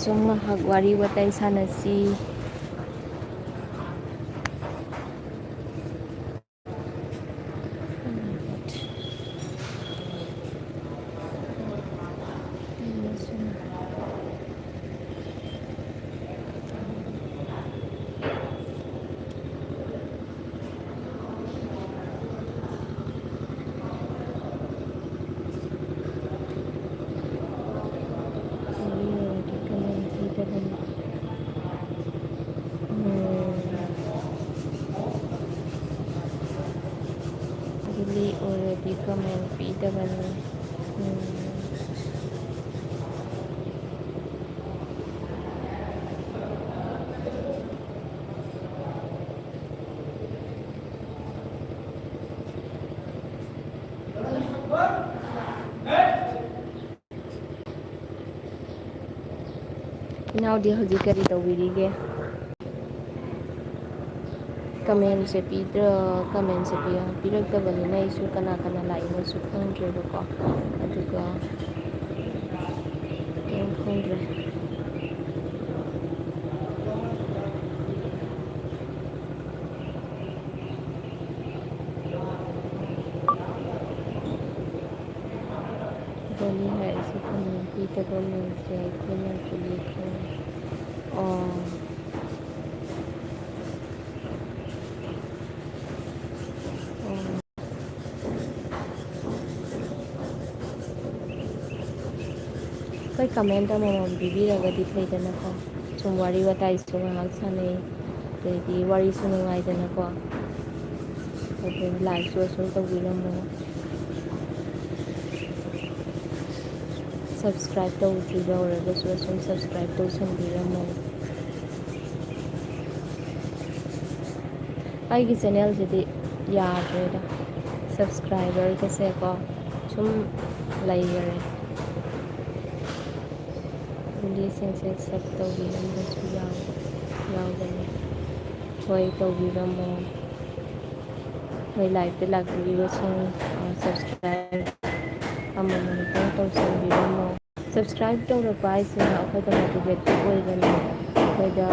ꯁꯨꯝ ꯉꯥꯏꯍꯥꯛ ꯋꯥꯔꯤ ꯋꯥꯇꯥꯏ ꯁꯥꯟꯅꯁꯤ꯫ ꯎꯝ꯫ Delay ꯑꯣꯏꯔꯗꯤ comment ꯄꯤꯗꯕꯅꯤ꯫ ꯎꯝ꯫ ꯏꯅꯥꯎꯗꯤ ꯍꯧꯖꯤꯛ ꯀꯔꯤ ꯇꯧꯕꯤꯔꯤꯒꯦ? ꯀꯃꯦꯟꯁꯦ ꯄꯤꯗ꯭ꯔ ꯀꯃꯦꯟꯁꯦ ꯄꯤ- ꯄꯤꯔꯛꯇꯕꯅꯤꯅ ꯑꯩꯁꯨ ꯀꯅꯥ ꯀꯅꯥ ꯂꯥꯛꯏꯅꯣꯁꯨ ꯈꯪꯗ꯭ꯔꯦꯕꯀꯣ꯫ ꯑꯗꯨꯒ ꯀꯩꯝ ꯈꯪꯗ꯭ꯔꯦ꯫ ꯒꯣꯂꯤ ꯍꯥꯏꯔꯤꯁꯤ ꯀꯃꯥꯏꯅ ꯄꯤꯗꯕ ꯃꯤꯡꯁꯦ ꯑꯩꯈꯣꯏꯅ ꯒꯨꯂꯤ ꯈꯪꯉꯦ꯫ ꯑꯣ꯫ ꯑꯣ꯫ ꯑꯩꯈꯣꯏ ꯀꯃꯦꯟ ꯑꯃꯃꯝ ꯄꯤꯕꯤꯔꯒꯗꯤ ꯐꯩꯗꯅꯀꯣ꯫ ꯁꯨꯝ ꯋꯥꯔꯤ ꯋꯥꯇꯥꯏꯁꯨ ꯉꯥꯏꯍꯥꯛ ꯁꯥꯟꯅꯩ, ꯑꯗꯩꯗꯤ ꯋꯥꯔꯤꯁꯨ ꯅꯨꯡꯉꯥꯏꯗꯅꯀꯣ꯫ ꯑꯗꯨ ꯂꯥꯏꯛꯁꯨ ꯑꯁꯨꯝ ꯇꯧꯕꯤꯔꯝꯃꯣ꯫ ꯁꯕꯁꯀ꯭ꯔꯥꯏꯞ ꯇꯧꯗ꯭ꯔꯤꯕ ꯑꯣꯏꯔꯒꯁꯨ ꯑꯁꯨꯝ ꯁꯕꯁꯀ꯭ꯔꯥꯏꯞ ꯇꯧꯁꯟꯕꯤꯔꯝꯃꯣ꯫ ꯑꯩꯒꯤ ꯆꯦꯅꯦꯜꯁꯤꯗꯤ ꯌꯥꯗ꯭ꯔꯦꯗ, ꯁꯕꯁꯀ꯭ꯔꯥꯏꯕꯔꯒꯁꯦꯀꯣ ꯁꯨꯝ ꯂꯩꯈꯔꯦ꯫ ꯒꯨꯂꯤꯁꯤꯡꯁꯦ ꯁꯦꯞ ꯇꯧꯕꯤꯔꯝꯕꯁꯨ ꯌꯥꯎ- ꯌꯥꯎꯒꯅꯤ꯫ ꯍꯣꯏ, ꯇꯧꯕꯤꯔꯝꯃꯣ꯫ ꯍꯣꯏ, ꯂꯥꯏꯚꯇ ꯂꯥꯛꯄꯤꯔꯤꯕꯁꯤꯡ, ꯑ, ꯁꯕꯁꯀ꯭ꯔꯥꯏꯕ ꯑꯃꯃꯝꯇꯪ ꯇꯧꯁꯟꯕꯤꯔꯝꯃꯣ꯫ ꯁꯕꯁꯀ꯭ꯔꯥꯏꯕ ꯇꯧꯔꯛꯄ ꯍꯥꯏꯁꯤꯅ ꯑꯩꯈꯣꯏꯗ ꯃꯣꯇꯤꯚꯦꯠ ꯑꯣꯏꯕꯅꯤ꯫ ꯑꯩꯈꯣꯏꯗ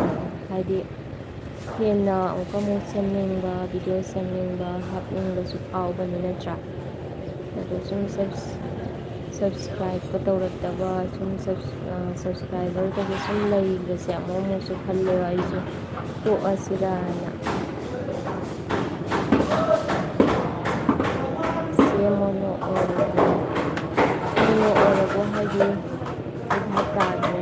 ꯍꯥꯏꯗꯤ ꯍꯦꯟꯅ ꯑꯃꯨꯛꯀ ꯑꯃꯨꯛ ꯁꯦꯝꯅꯤꯡꯕ, ꯚꯤꯗꯤꯑꯣ ꯁꯦꯝꯅꯤꯡꯕ, ꯍꯥꯞꯅꯤꯡꯕꯁꯨ ꯐꯥꯎꯕꯅꯤ, ꯅꯠꯇ꯭ꯔꯥ? ꯑꯗꯣ ꯁꯨꯝ ꯁꯕꯁ-, ꯁꯕꯁꯀ꯭ꯔꯥꯏꯕꯀ ꯇꯧꯔꯛꯇꯕ, ꯁꯨꯝ ꯁꯕꯁ-, ꯑ, ꯁꯕꯁꯀ꯭ꯔꯥꯏꯕꯔꯒꯁꯦ ꯁꯨꯝ ꯂꯩꯕꯁꯦ ꯑꯃꯨꯛ ꯑꯃꯨꯛꯁꯨ ꯈꯜꯂꯦꯕ ꯑꯩꯁꯨ ꯇꯣꯛꯑꯁꯤꯔꯥꯅ꯫ ꯁꯦꯝꯃꯣ, ꯅꯣꯛꯑꯣ꯫ ꯅꯣꯛꯑꯣ ꯍꯥꯏꯗꯤ ꯑꯩ ꯚꯥꯞ ꯇꯥꯗ꯭ꯔꯦ꯫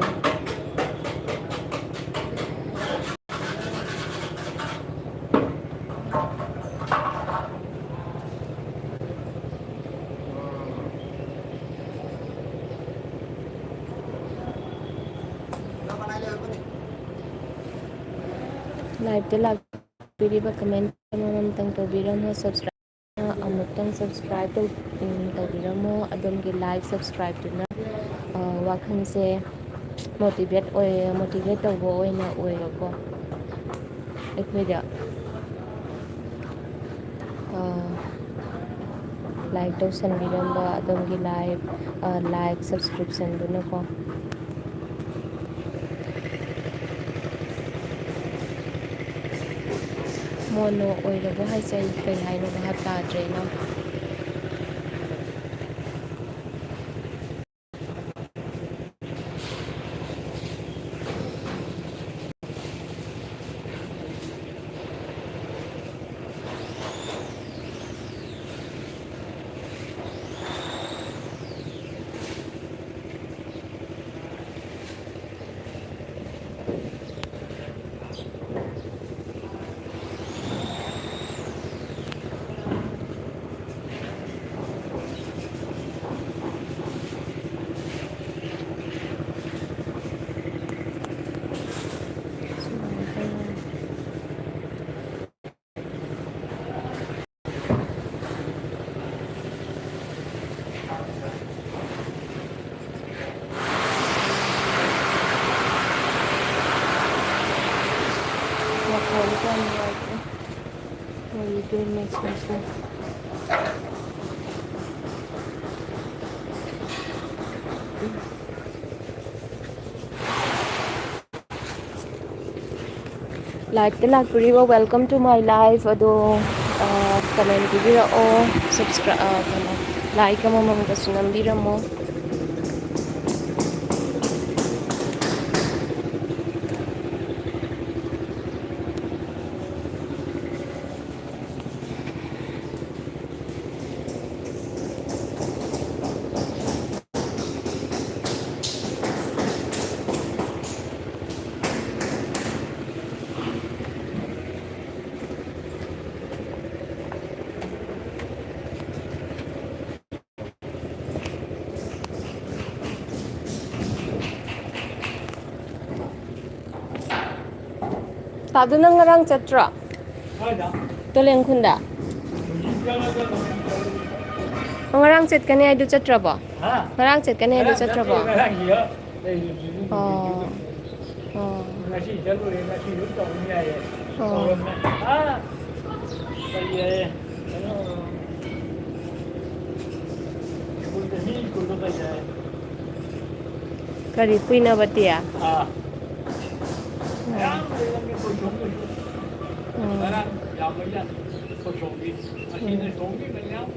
ꯂꯥꯏꯚꯇ ꯂꯥꯛꯄꯤꯔꯤꯕ ꯀꯃꯦꯟ ꯑꯃꯃꯝꯇꯪ ꯇꯧꯕꯤꯔꯝꯃꯣ꯫ ꯁꯕꯁꯀ꯭ꯔꯥꯏꯕ ꯑꯃꯨꯛꯇꯪ ꯁꯕꯁꯀ꯭ꯔꯥꯏꯕ ꯇꯧ-, ꯎꯝ, ꯇꯧꯕꯤꯔꯝꯃꯣ꯫ ꯑꯗꯣꯝꯒꯤ ꯂꯥꯏꯛ, ꯁꯕꯁꯀ꯭ꯔꯥꯏꯕꯇꯨꯅ, ꯑ, ꯋꯥꯈꯜꯁꯦ ꯃꯣꯇꯤꯚꯦꯠ ꯑꯣꯏ-, ꯃꯣꯇꯤꯚꯦꯠ ꯇꯧꯕ ꯑꯣꯏꯅ ꯑꯣꯏꯕꯀꯣ꯫ ꯑꯩꯈꯣꯏꯗ ꯂꯥꯏꯛ ꯇꯧꯁꯟꯕꯤꯔꯝꯕ ꯑꯗꯣꯝꯒꯤ ꯂꯥꯏꯛ, ꯂꯥꯏꯛ ꯁꯕꯁꯀ꯭ꯔꯤꯞꯁꯟꯗꯨꯅꯀꯣ꯫ ꯃꯣꯅꯣ ꯑꯣꯏꯔꯕ ꯍꯥꯏꯁꯦ ꯑꯩ ꯀꯩ ꯍꯥꯏꯅꯣ ꯚꯥꯞ ꯇꯥꯗ꯭ꯔꯦ ꯏꯅꯥꯎ꯫ ꯃꯈꯣꯟꯁꯦ ꯌꯥꯝ ꯅꯨꯡꯉꯥꯏꯇꯦ꯫ ꯃꯣꯏꯒꯤ ꯃꯦꯁꯦꯖꯁꯦ꯫ Live ꯇ ꯂꯥꯛꯄꯤꯔꯤꯕ, welcome to my live꯫ ꯑꯗꯣ, ꯑ, comment ꯄꯤꯕꯤꯔꯛꯑꯣ, subscribe, ꯑ, ꯀꯩꯅꯣ, like ꯑꯃꯃꯝꯒꯁꯨ ꯅꯝꯕꯤꯔꯝꯃꯣ꯫ ꯇꯥꯗꯨ, ꯅꯪ ꯉꯔꯥꯡ ꯆꯠꯇ꯭ꯔꯣ? ꯀꯥꯏꯗ? ꯇꯣꯂꯦꯟ ꯈꯨꯟꯗ? ꯍꯧꯖꯤꯛ ꯆꯠꯂꯒ ꯂꯣꯏꯔꯦ꯫ ꯅꯪ ꯉꯔꯥꯡ ꯆꯠꯀꯅꯤ ꯍꯥꯏꯗꯨ ꯆꯠꯇ꯭ꯔꯕꯣ? ꯍꯥ? ꯉꯔꯥꯡ ꯆꯠꯀꯅꯤ ꯍꯥꯏꯗꯨ ꯉꯔꯥꯡ ꯆꯠꯇ꯭ꯔꯕꯣ? ꯆꯠꯇꯦ, ꯉꯔꯥꯡꯒꯤ ꯂꯩꯔꯤꯕꯗꯨꯕꯨ ꯑꯣ꯫ ꯑꯣ꯫ ꯉꯁꯤ ꯆꯠꯂꯨꯔꯦ, ꯉꯁꯤ ꯑꯗꯨꯝ ꯇꯧꯅꯤ ꯍꯥꯏꯌꯦ꯫ ꯑꯣ꯫ ꯇꯧꯔꯝꯃꯦ꯫ ꯑꯥ, ꯀꯔꯤ ꯍꯥꯏꯌꯦ? ꯀꯔꯤ ꯄꯨꯏꯅꯕꯇꯤ? ꯑꯥ꯫ ꯎꯝ꯫ ꯃꯌꯥꯝ ꯂꯩꯔꯝꯃꯤ ꯑꯩꯈꯣꯏ ꯁꯣꯝꯒꯤꯁꯨ꯫ ꯎꯝ꯫ ꯉꯔꯥꯡ ꯌꯥꯝꯕ ꯌꯥꯝ ꯑꯩꯈꯣꯏ ꯁꯣꯝꯒꯤ꯫ ꯉꯁꯤꯅ ꯎꯝ꯫ ꯁꯣꯝꯒꯤ ꯃꯌꯥꯝ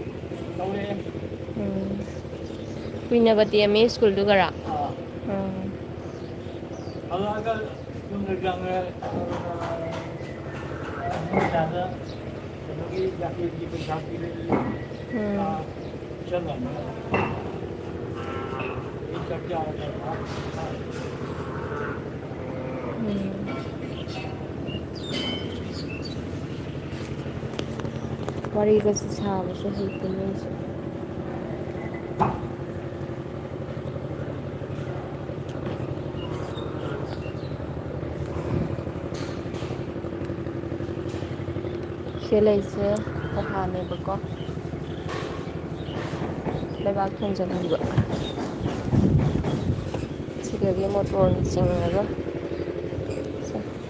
ꯇꯧꯔꯛꯑꯦ꯫ ꯎꯝ꯫ ꯄꯨꯏꯅꯕꯇꯤ ꯑꯦꯝ ꯏ ꯁ꯭ꯀꯨꯜꯗꯨꯒꯔꯥ? ꯑꯥ꯫ ꯎꯝ꯫ ꯍꯜꯂꯛꯑꯒ ꯌꯨꯝꯗ ꯆꯪꯉꯦ꯫ ꯀꯩꯅꯣꯒꯤ ꯖꯥꯀꯤꯔꯒꯤ ꯄꯩꯁꯥ ꯄꯤꯔꯛꯏ꯫ ꯎꯝ꯫ ꯑꯥ, ꯆꯪꯉꯝꯃꯦ꯫ ꯑꯩ ꯆꯥꯛ ꯆꯥꯔꯒ ꯎꯝ꯫ ꯋꯥꯔꯤꯒꯁꯨ ꯁꯥꯕꯁꯨ ꯍꯩꯇꯦ ꯃꯣꯏꯁꯦ꯫ ꯁꯤ ꯂꯩꯁꯦ ꯀꯣꯍꯥꯅꯦꯕꯀꯣ꯫ ꯂꯩꯕꯥꯛ ꯊꯣꯟꯖꯟꯕꯤꯕ꯫ ꯁꯤꯗꯒꯤ ꯃꯣꯇꯣꯔꯅ ꯆꯤꯡꯉꯒ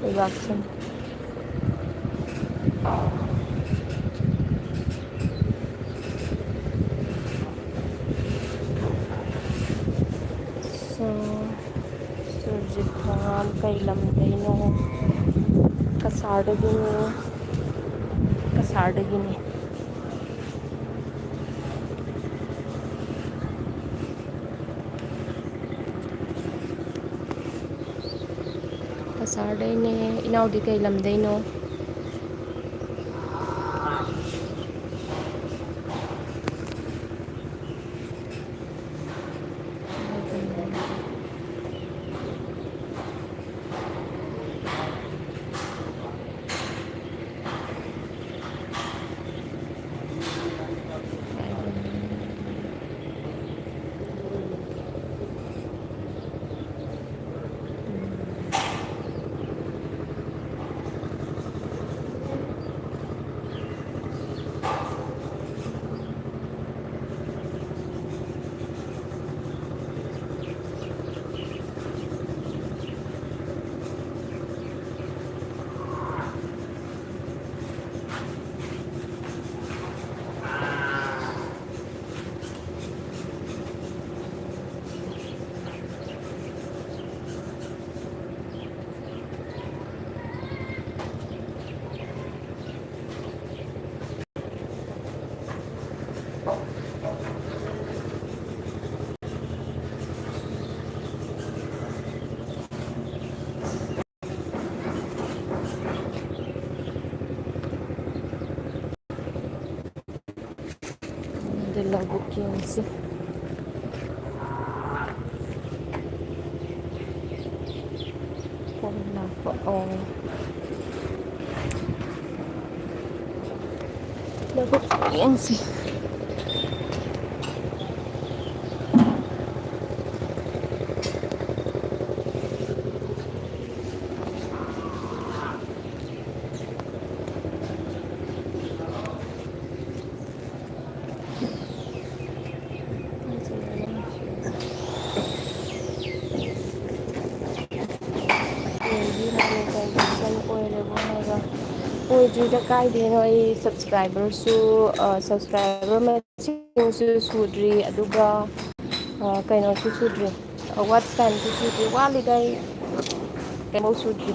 ꯂꯩꯕꯥꯛꯁꯤꯡ꯫ ꯁꯣ, ꯁꯨꯔꯖꯤꯠ ꯊꯣꯡꯉꯥꯝ ꯀꯩ ꯂꯝꯗꯩꯅꯣ? ꯀꯁꯥꯔꯗꯒꯤꯅꯦ꯫ ꯀꯁꯥꯔꯗꯒꯤꯅꯦ꯫ ꯀꯁꯥꯔꯗꯩꯅꯦ꯫ ꯏꯅꯥꯎꯗꯤ ꯀꯩ ꯂꯝꯗꯩꯅꯣ? ꯂꯧꯕꯨꯛ ꯌꯦꯡꯁꯤ꯫ ꯐꯣꯟ ꯂꯥꯛꯄ꯫ ꯑꯣ꯫ ꯂꯧꯕꯨꯛ ꯌꯦꯡꯁꯤ꯫ ꯑꯣꯏꯗ꯭ꯔꯤꯗ ꯀꯥꯏꯗꯩꯅꯣ꯫ ꯑꯩ ꯁꯕꯁꯀ꯭ꯔꯥꯏꯕꯔꯁꯨ, ꯑ, ꯁꯕꯁꯀ꯭ꯔꯥꯏꯕꯔ ꯃꯁꯤꯡꯁꯨ ꯁꯨꯗ꯭ꯔꯤ, ꯑꯗꯨꯒ, ꯑ, ꯀꯩꯅꯣꯁꯨ ꯁꯨꯗ꯭ꯔꯤ, ꯑ, ꯋꯥꯠꯆ ꯇꯥꯏꯝꯁꯨ ꯁꯨꯗ꯭ꯔꯤ꯫ ꯋꯥꯠꯂꯤꯗ, ꯑꯩ ꯀꯩꯅꯣ ꯁꯨꯗ꯭ꯔꯤ꯫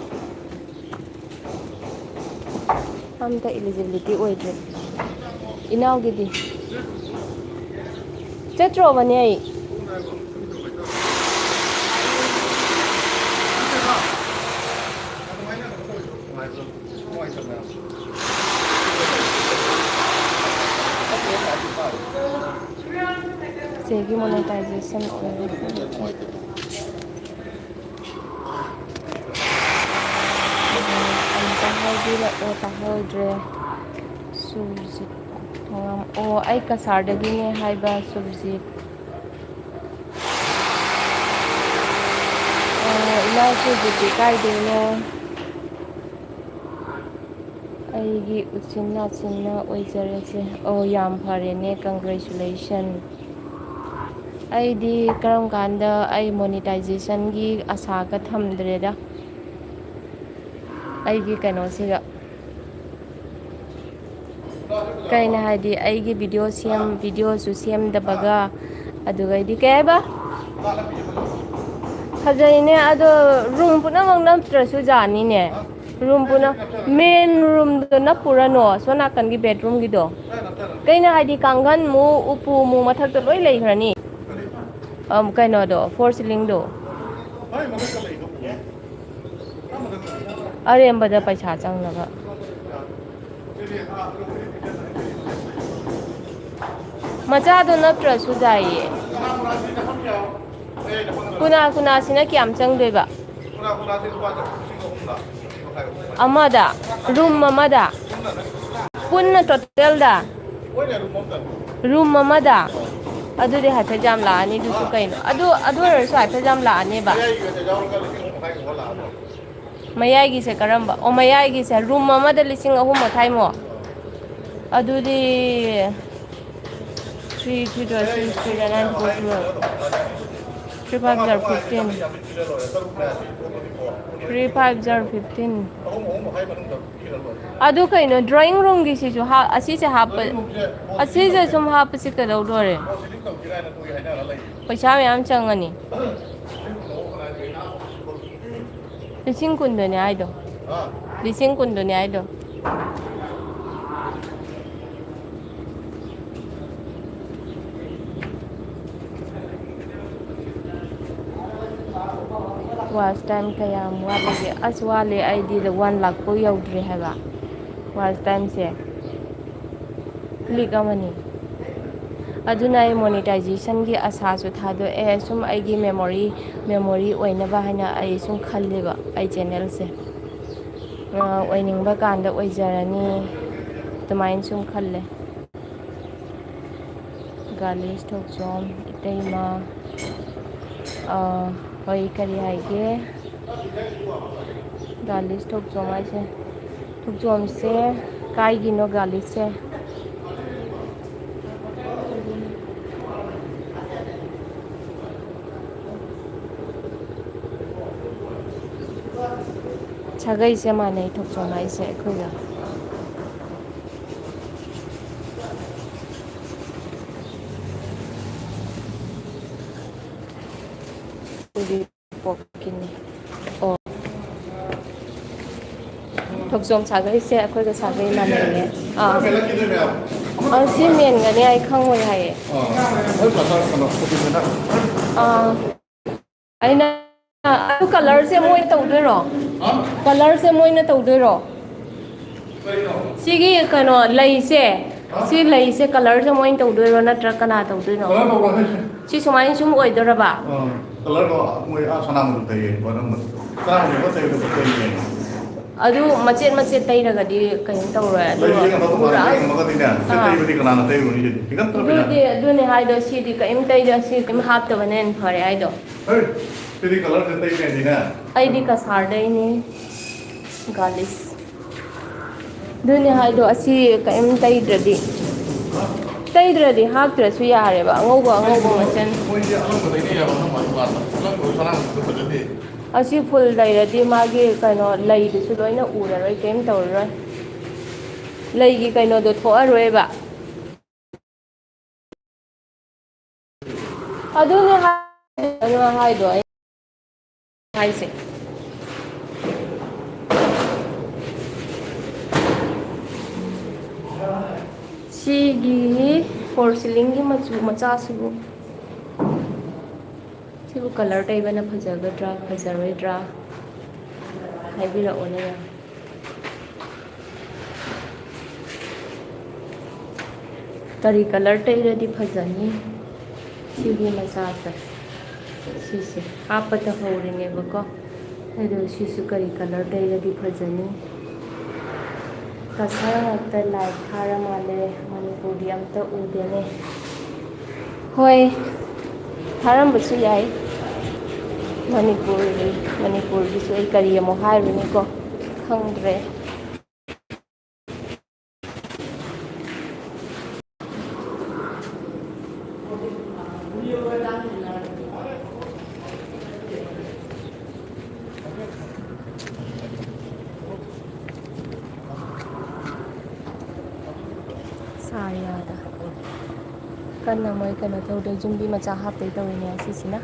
ꯑꯝꯇ eligibility ꯑꯣꯏꯗ꯭ꯔꯦ꯫ ꯏꯅꯥꯎꯒꯤꯗꯤ ꯆꯠꯇ꯭ꯔꯣꯕꯅꯦ ꯑꯩ꯫ ꯆꯦꯒꯤ monetization ꯑꯣꯏꯔꯦ꯫ ꯑꯃꯨꯛꯇ ꯍꯥꯏꯕꯤꯔꯛꯑꯣ, ꯇꯥꯍꯧꯗ꯭ꯔꯦ꯫ ꯁꯨꯔꯖꯤꯠ ꯊꯣꯉꯥꯝ꯫ ꯑꯣ, ꯑꯩ ꯀꯁꯥꯔꯗꯒꯤꯅꯦ ꯍꯥꯏꯕ, ꯁꯨꯔꯖꯤꯠ꯫ ꯑꯣ, ꯏꯅꯥꯎꯁꯨ ꯍꯧꯖꯤꯛꯇꯤ ꯀꯥꯏꯗꯩꯅꯣ? ꯑꯩꯒꯤ ꯎꯆꯤꯟ ꯅꯥꯆꯤꯟꯅ ꯑꯣꯏꯖꯔꯁꯦ꯫ ꯑꯣ, ꯌꯥꯝ ꯐꯔꯦꯅꯦ, congratulation꯫ ꯑꯩꯗꯤ ꯀꯔꯝ ꯀꯥꯟꯗ ꯑꯩ monetizationꯒꯤ ꯑꯁꯥꯒ ꯊꯝꯗ꯭ꯔꯦꯗ꯫ ꯑꯩꯒꯤ ꯀꯩꯅꯣꯁꯤꯒ, ꯀꯩꯅꯣ ꯍꯥꯏꯗꯤ, ꯑꯩꯒꯤ video ꯁꯦꯝ, videoꯁꯨ ꯁꯦꯝꯗꯕꯒ, ꯑꯗꯨꯒꯩꯗꯤ ꯀꯩ ꯍꯥꯏꯕ? ꯐꯖꯩꯅꯦ, ꯑꯗꯣ room ꯄꯨꯝꯅꯃꯛ ꯅꯠꯇ꯭ꯔꯁꯨ ꯌꯥꯅꯤꯅꯦ꯫ Room ꯄꯨꯝꯅ-, main roomꯗꯣ ꯅꯞꯄꯨꯔꯅꯣ, ꯁꯣꯝ ꯅꯥꯀꯟꯒꯤ bedroomꯒꯤꯗꯣ꯫ ꯀꯩꯅꯣ ꯍꯥꯏꯗꯤ, ꯀꯥꯡꯒꯟꯃꯨꯛ, ꯎꯄꯨꯃꯨꯛ ꯃꯊꯛꯇ ꯂꯣꯏ ꯂꯩꯈ꯭ꯔꯅꯤ꯫ ꯑꯝ, ꯀꯩꯅꯣꯗꯣ, false ceilingꯗꯣ꯫ ꯑꯔꯦꯝꯕꯗ ꯄꯩꯁꯥ ꯆꯪꯅꯕ꯫ ꯃꯆꯥꯗꯣ ꯅꯠꯇ꯭ꯔꯁꯨ ꯌꯥꯏꯌꯦ꯫ ꯀꯅꯥ ꯀꯅꯥꯁꯤꯅ ꯀꯌꯥꯝ ꯆꯪꯗꯣꯏꯕ? ꯑꯃꯗ, ꯔꯨꯝ ꯑꯃꯗ? ꯄꯨꯟꯅ ꯇꯣꯇꯦꯜꯗ? ꯔꯨꯝ ꯑꯃꯗ? ꯑꯗꯨꯗꯤ ꯍꯥꯏꯐꯦꯠ ꯌꯥꯝ ꯂꯥꯛꯑꯅꯤ꯫ ꯑꯗꯨꯁꯨ ꯀꯩꯅꯣ? ꯑꯗꯨ, ꯑꯗꯨ ꯑꯣꯏꯔꯁꯨ ꯍꯥꯏꯐꯦꯠ ꯌꯥꯝ ꯂꯥꯛꯑꯅꯦꯕ꯫ ꯃꯌꯥꯏꯒꯤꯁꯦ ꯀꯔꯝꯕ? ꯑꯣ, ꯃꯌꯥꯏꯒꯤꯁꯦ ꯔꯨꯝ ꯑꯃꯗ ꯂꯤꯁꯤꯡ ꯑꯍꯨꯝ ꯃꯈꯥꯏꯃꯨꯛ? ꯑꯗꯨꯗꯤ three three twelve, six three nine, four twelve, three five zero fifteen, three five zero fifteen. ꯑꯗꯨ ꯀꯩꯅꯣ, ꯗ꯭ꯔꯣꯌꯤꯡ ꯔꯨꯝꯒꯤꯁꯤꯁꯨ ꯍꯥ-, ꯑꯁꯤꯁꯦ ꯍꯥꯞꯄ, ꯑꯁꯤꯁꯦ ꯁꯨꯝ ꯍꯥꯞꯄꯁꯤ ꯀꯩꯗꯧꯗꯣꯔꯦ? ꯄꯩꯁꯥ ꯃꯌꯥꯝ ꯆꯪꯉꯅꯤ꯫ ꯂꯤꯁꯤꯡ ꯀꯨꯟꯗꯅꯦ ꯍꯥꯏꯗꯣ꯫ ꯂꯤꯁꯤꯡ ꯀꯨꯟꯗꯅꯦ ꯍꯥꯏꯗꯣ꯫ Watch time ꯀꯌꯥꯝ ꯋꯥꯠꯂꯤꯒꯦ? ꯑꯁ, ꯋꯥꯠꯂꯤ, ꯑꯩꯗꯤ ꯋꯥꯟ ꯂꯥꯛ ꯐꯥꯎ ꯌꯧꯗ꯭ꯔꯤ ꯍꯥꯏꯕ꯫ Watch timeꯁꯦ click ꯑꯃꯅꯤ꯫ ꯑꯗꯨꯅ ꯑꯩ monetizationꯒꯤ ꯑꯁꯥꯁꯨ ꯊꯥꯗꯣꯛꯑꯦ꯫ ꯁꯨꯝ ꯑꯩꯒꯤ memory, memory ꯑꯣꯏꯅꯕ ꯍꯥꯏꯅ ꯑꯩ ꯁꯨꯝ ꯈꯜꯂꯦꯕ, ꯑꯩ channelꯁꯦ꯫ ꯑ, ꯑꯣꯏꯅꯤꯡꯕ ꯀꯥꯟꯗ ꯑꯣꯏꯖꯔꯅꯤ, ꯑꯗꯨꯃꯥꯏꯅ ꯁꯨꯝ ꯈꯜꯂꯦ꯫ ꯒꯥꯂꯤꯁ ꯊꯣꯛꯆꯣꯝ, ꯏꯇꯩꯃ, ꯑ, ꯍꯣꯏ, ꯀꯔꯤ ꯍꯥꯏꯒꯦ? ꯒꯥꯂꯤꯁ ꯊꯣꯛꯆꯣꯝ ꯍꯥꯏꯁꯦ, ꯊꯣꯛꯆꯣꯝꯁꯦ ꯀꯥꯏꯒꯤꯅꯣ ꯒꯥꯂꯤꯁꯁꯦ? ꯁꯥꯒꯩꯁꯦ ꯃꯥꯟꯅꯩ, ꯊꯣꯛꯆꯣꯝ ꯍꯥꯏꯁꯦ ꯑꯩꯈꯣꯏꯒ꯫ ꯎꯔꯤꯄꯣꯛꯀꯤꯅꯤ꯫ ꯑꯣ꯫ ꯊꯣꯛꯆꯣꯝ ꯁꯥꯒꯩꯁꯦ ꯑꯩꯈꯣꯏꯒ ꯁꯥꯒꯩ ꯃꯥꯟꯅꯩꯌꯦ꯫ ꯑꯥ꯫ ꯑꯥ, ꯁꯤ ꯃꯦꯟꯒꯅꯤ, ꯑꯩ ꯈꯪꯉꯣꯏ ꯍꯥꯏꯌꯦ꯫ ꯑꯥ꯫ ꯑꯩꯅ, ꯑꯗꯨ colourꯁꯦ ꯃꯣꯏꯅ ꯇꯧꯗꯣꯏꯔꯣ? ꯍꯥ? Colourꯁꯦ ꯃꯣꯏꯅ ꯇꯧꯗꯣꯏꯔꯣ? ꯀꯩꯅꯣ? ꯁꯤꯒꯤ ꯀꯩꯅꯣ ꯂꯩꯁꯦ꯫ ꯁꯤ ꯂꯩꯁꯦ ꯀꯂꯔꯁꯦ ꯃꯣꯏꯅ ꯇꯧꯗꯣꯏꯔꯣ, ꯅꯠꯇ꯭ꯔ ꯀꯅꯥ ꯇꯧꯗꯣꯏꯅꯣ? ꯀꯂꯔ ꯇꯧꯕ ꯍꯥꯏꯁꯦ? ꯁꯤ ꯁꯨꯃꯥꯏꯅ ꯁꯨꯝ ꯑꯣꯏꯗꯣꯏꯔꯕ? ꯑꯥ, ꯀꯂꯔꯗꯣ ꯃꯣꯏ ꯑꯥ ꯁꯅꯥ ꯃꯆꯨ ꯇꯩꯌꯦ, ꯃꯅꯨꯡꯗ ꯁꯅꯥ ꯃꯆꯨ ꯇꯩꯕꯗꯣ ꯇꯩꯌꯦ꯫ ꯑꯗꯨ ꯃꯆꯦꯠ ꯃꯆꯦꯠ ꯇꯩꯔꯒꯗꯤ ꯀꯩꯅꯣ ꯇꯧꯔꯣꯏ, ꯑꯗꯨꯒ ꯂꯩꯁꯦ ꯀꯩꯅꯣ ꯇꯧꯕ ꯄꯨꯔꯥ ꯃꯥꯜꯂꯦ, ꯌꯦꯡꯉꯒꯗꯤꯅꯦ, ꯁꯤ ꯑꯥ꯫ ꯇꯩꯕꯗꯤ ꯀꯅꯥꯅ ꯇꯩꯔꯨꯅꯤ? ꯁꯤꯗꯤ ꯈꯤꯇꯪ ꯇꯞꯄꯤꯅ꯫ ꯑꯗꯨꯗꯤ ꯑꯗꯨꯅꯦ ꯍꯥꯏꯗꯣ, ꯁꯤꯗꯤ ꯀꯔꯤꯝ ꯇꯩꯗ, ꯁꯤ ꯀꯔꯤꯝ ꯍꯥꯞꯇꯕꯅ ꯍꯦꯟꯅ ꯐꯔꯦ ꯍꯥꯏꯗꯣ꯫ ꯍꯩ, ꯁꯤꯗꯤ ꯀꯂꯔꯁꯦ ꯇꯩꯗ꯭ꯔꯗꯤꯅꯦ꯫ ꯑꯩꯗꯤ ꯀꯁꯥꯔꯗꯩꯅꯦ, ꯒꯥꯂꯤꯁ꯫ ꯑꯗꯨꯅꯦ ꯍꯥꯏꯗꯣ, ꯑꯁꯤ ꯀꯔꯤꯝ ꯇꯩꯗ꯭ꯔꯗꯤ, ꯇꯩꯗ꯭ꯔꯗꯤ ꯍꯥꯞꯇ꯭ꯔꯁꯨ ꯌꯥꯔꯦꯕ, ꯑꯉꯧꯕ ꯑꯉꯧꯕ ꯃꯁꯦꯟ꯫ ꯃꯣꯏꯁꯦ ꯑꯉꯧꯕ ꯇꯩꯅꯩ ꯍꯥꯏꯕ, ꯑꯉꯧꯕ ꯍꯥꯏꯕ ꯋꯥꯅꯤ꯫ ꯑꯉꯧꯕ ꯁꯅꯥ ꯃꯆꯨꯗꯣ ꯐꯖꯗꯦ꯫ ꯑꯁꯤ ꯐꯨꯜ ꯂꯩꯔꯗꯤ ꯃꯥꯒꯤ ꯀꯩꯅꯣ ꯂꯩꯗꯨꯁꯨ ꯂꯣꯏꯅ ꯎꯔꯔꯣꯏ, ꯀꯔꯤꯝ ꯇꯧꯔꯔꯣꯏ, ꯂꯩꯒꯤ ꯀꯩꯅꯣꯗꯣ ꯊꯣꯛꯑꯔꯣꯏꯕ꯫ ꯑꯗꯨꯅꯦ ꯍꯥꯏ-, ꯑꯗꯨ ꯍꯥꯏꯗꯣ ꯑꯩ ꯍꯥꯏꯁꯦ꯫ ꯁꯤꯒꯤ ꯐꯣꯔ ꯁꯤꯂꯤꯡꯒꯤ ꯃꯆꯨ ꯃꯆꯥꯁꯤꯕꯨ, ꯁꯤꯕꯨ ꯀꯂꯔ ꯇꯩꯕꯅ ꯐꯖꯒꯗ꯭ꯔꯥ ꯐꯖꯔꯣꯏꯗ꯭ꯔꯥ ꯍꯥꯏꯕꯤꯔꯛꯑꯣꯅꯦ ꯃꯌꯥꯝ꯫ ꯀꯔꯤ ꯀꯂꯔ ꯇꯩꯔꯗꯤ ꯐꯖꯅꯤ? ꯁꯤꯒꯤ ꯃꯆꯥꯁꯦ, ꯁꯤꯁꯦ ꯍꯥꯞꯄꯗ ꯍꯧꯔꯤꯅꯦꯕꯀꯣ꯫ ꯑꯗꯣ ꯁꯤꯁꯨ ꯀꯔꯤ ꯀꯂꯔ ꯇꯩꯔꯗꯤ ꯐꯖꯅꯤ? ꯀꯁꯥꯔ ꯉꯥꯛꯇ ꯂꯥꯏꯠ ꯊꯥꯔ ꯃꯥꯜꯂꯦ, ꯃꯅꯤꯄꯨꯔꯗꯤ ꯑꯝꯇ ꯎꯗꯦꯅꯦ꯫ ꯍꯣꯏ, ꯊꯥꯔꯝꯕꯁꯨ ꯌꯥꯏ꯫ ꯃꯅꯤꯄꯨꯔꯒꯤ, ꯃꯅꯤꯄꯨꯔꯒꯤꯁꯨ ꯑꯩ ꯀꯔꯤ ꯑꯃꯨꯛ ꯍꯥꯏꯔꯨꯅꯤꯀꯣ, ꯈꯪꯗ꯭ꯔꯦ꯫ ꯁꯥꯔꯤꯌꯥꯗ ꯀꯟꯅ ꯃꯣꯏ ꯀꯩꯅꯣ ꯇꯧꯗꯦ, ꯌꯨꯝꯕꯤ ꯃꯆꯥ ꯍꯥꯞꯇꯣꯏ ꯇꯧꯔꯤꯅꯦ ꯁꯤꯁꯤꯅ꯫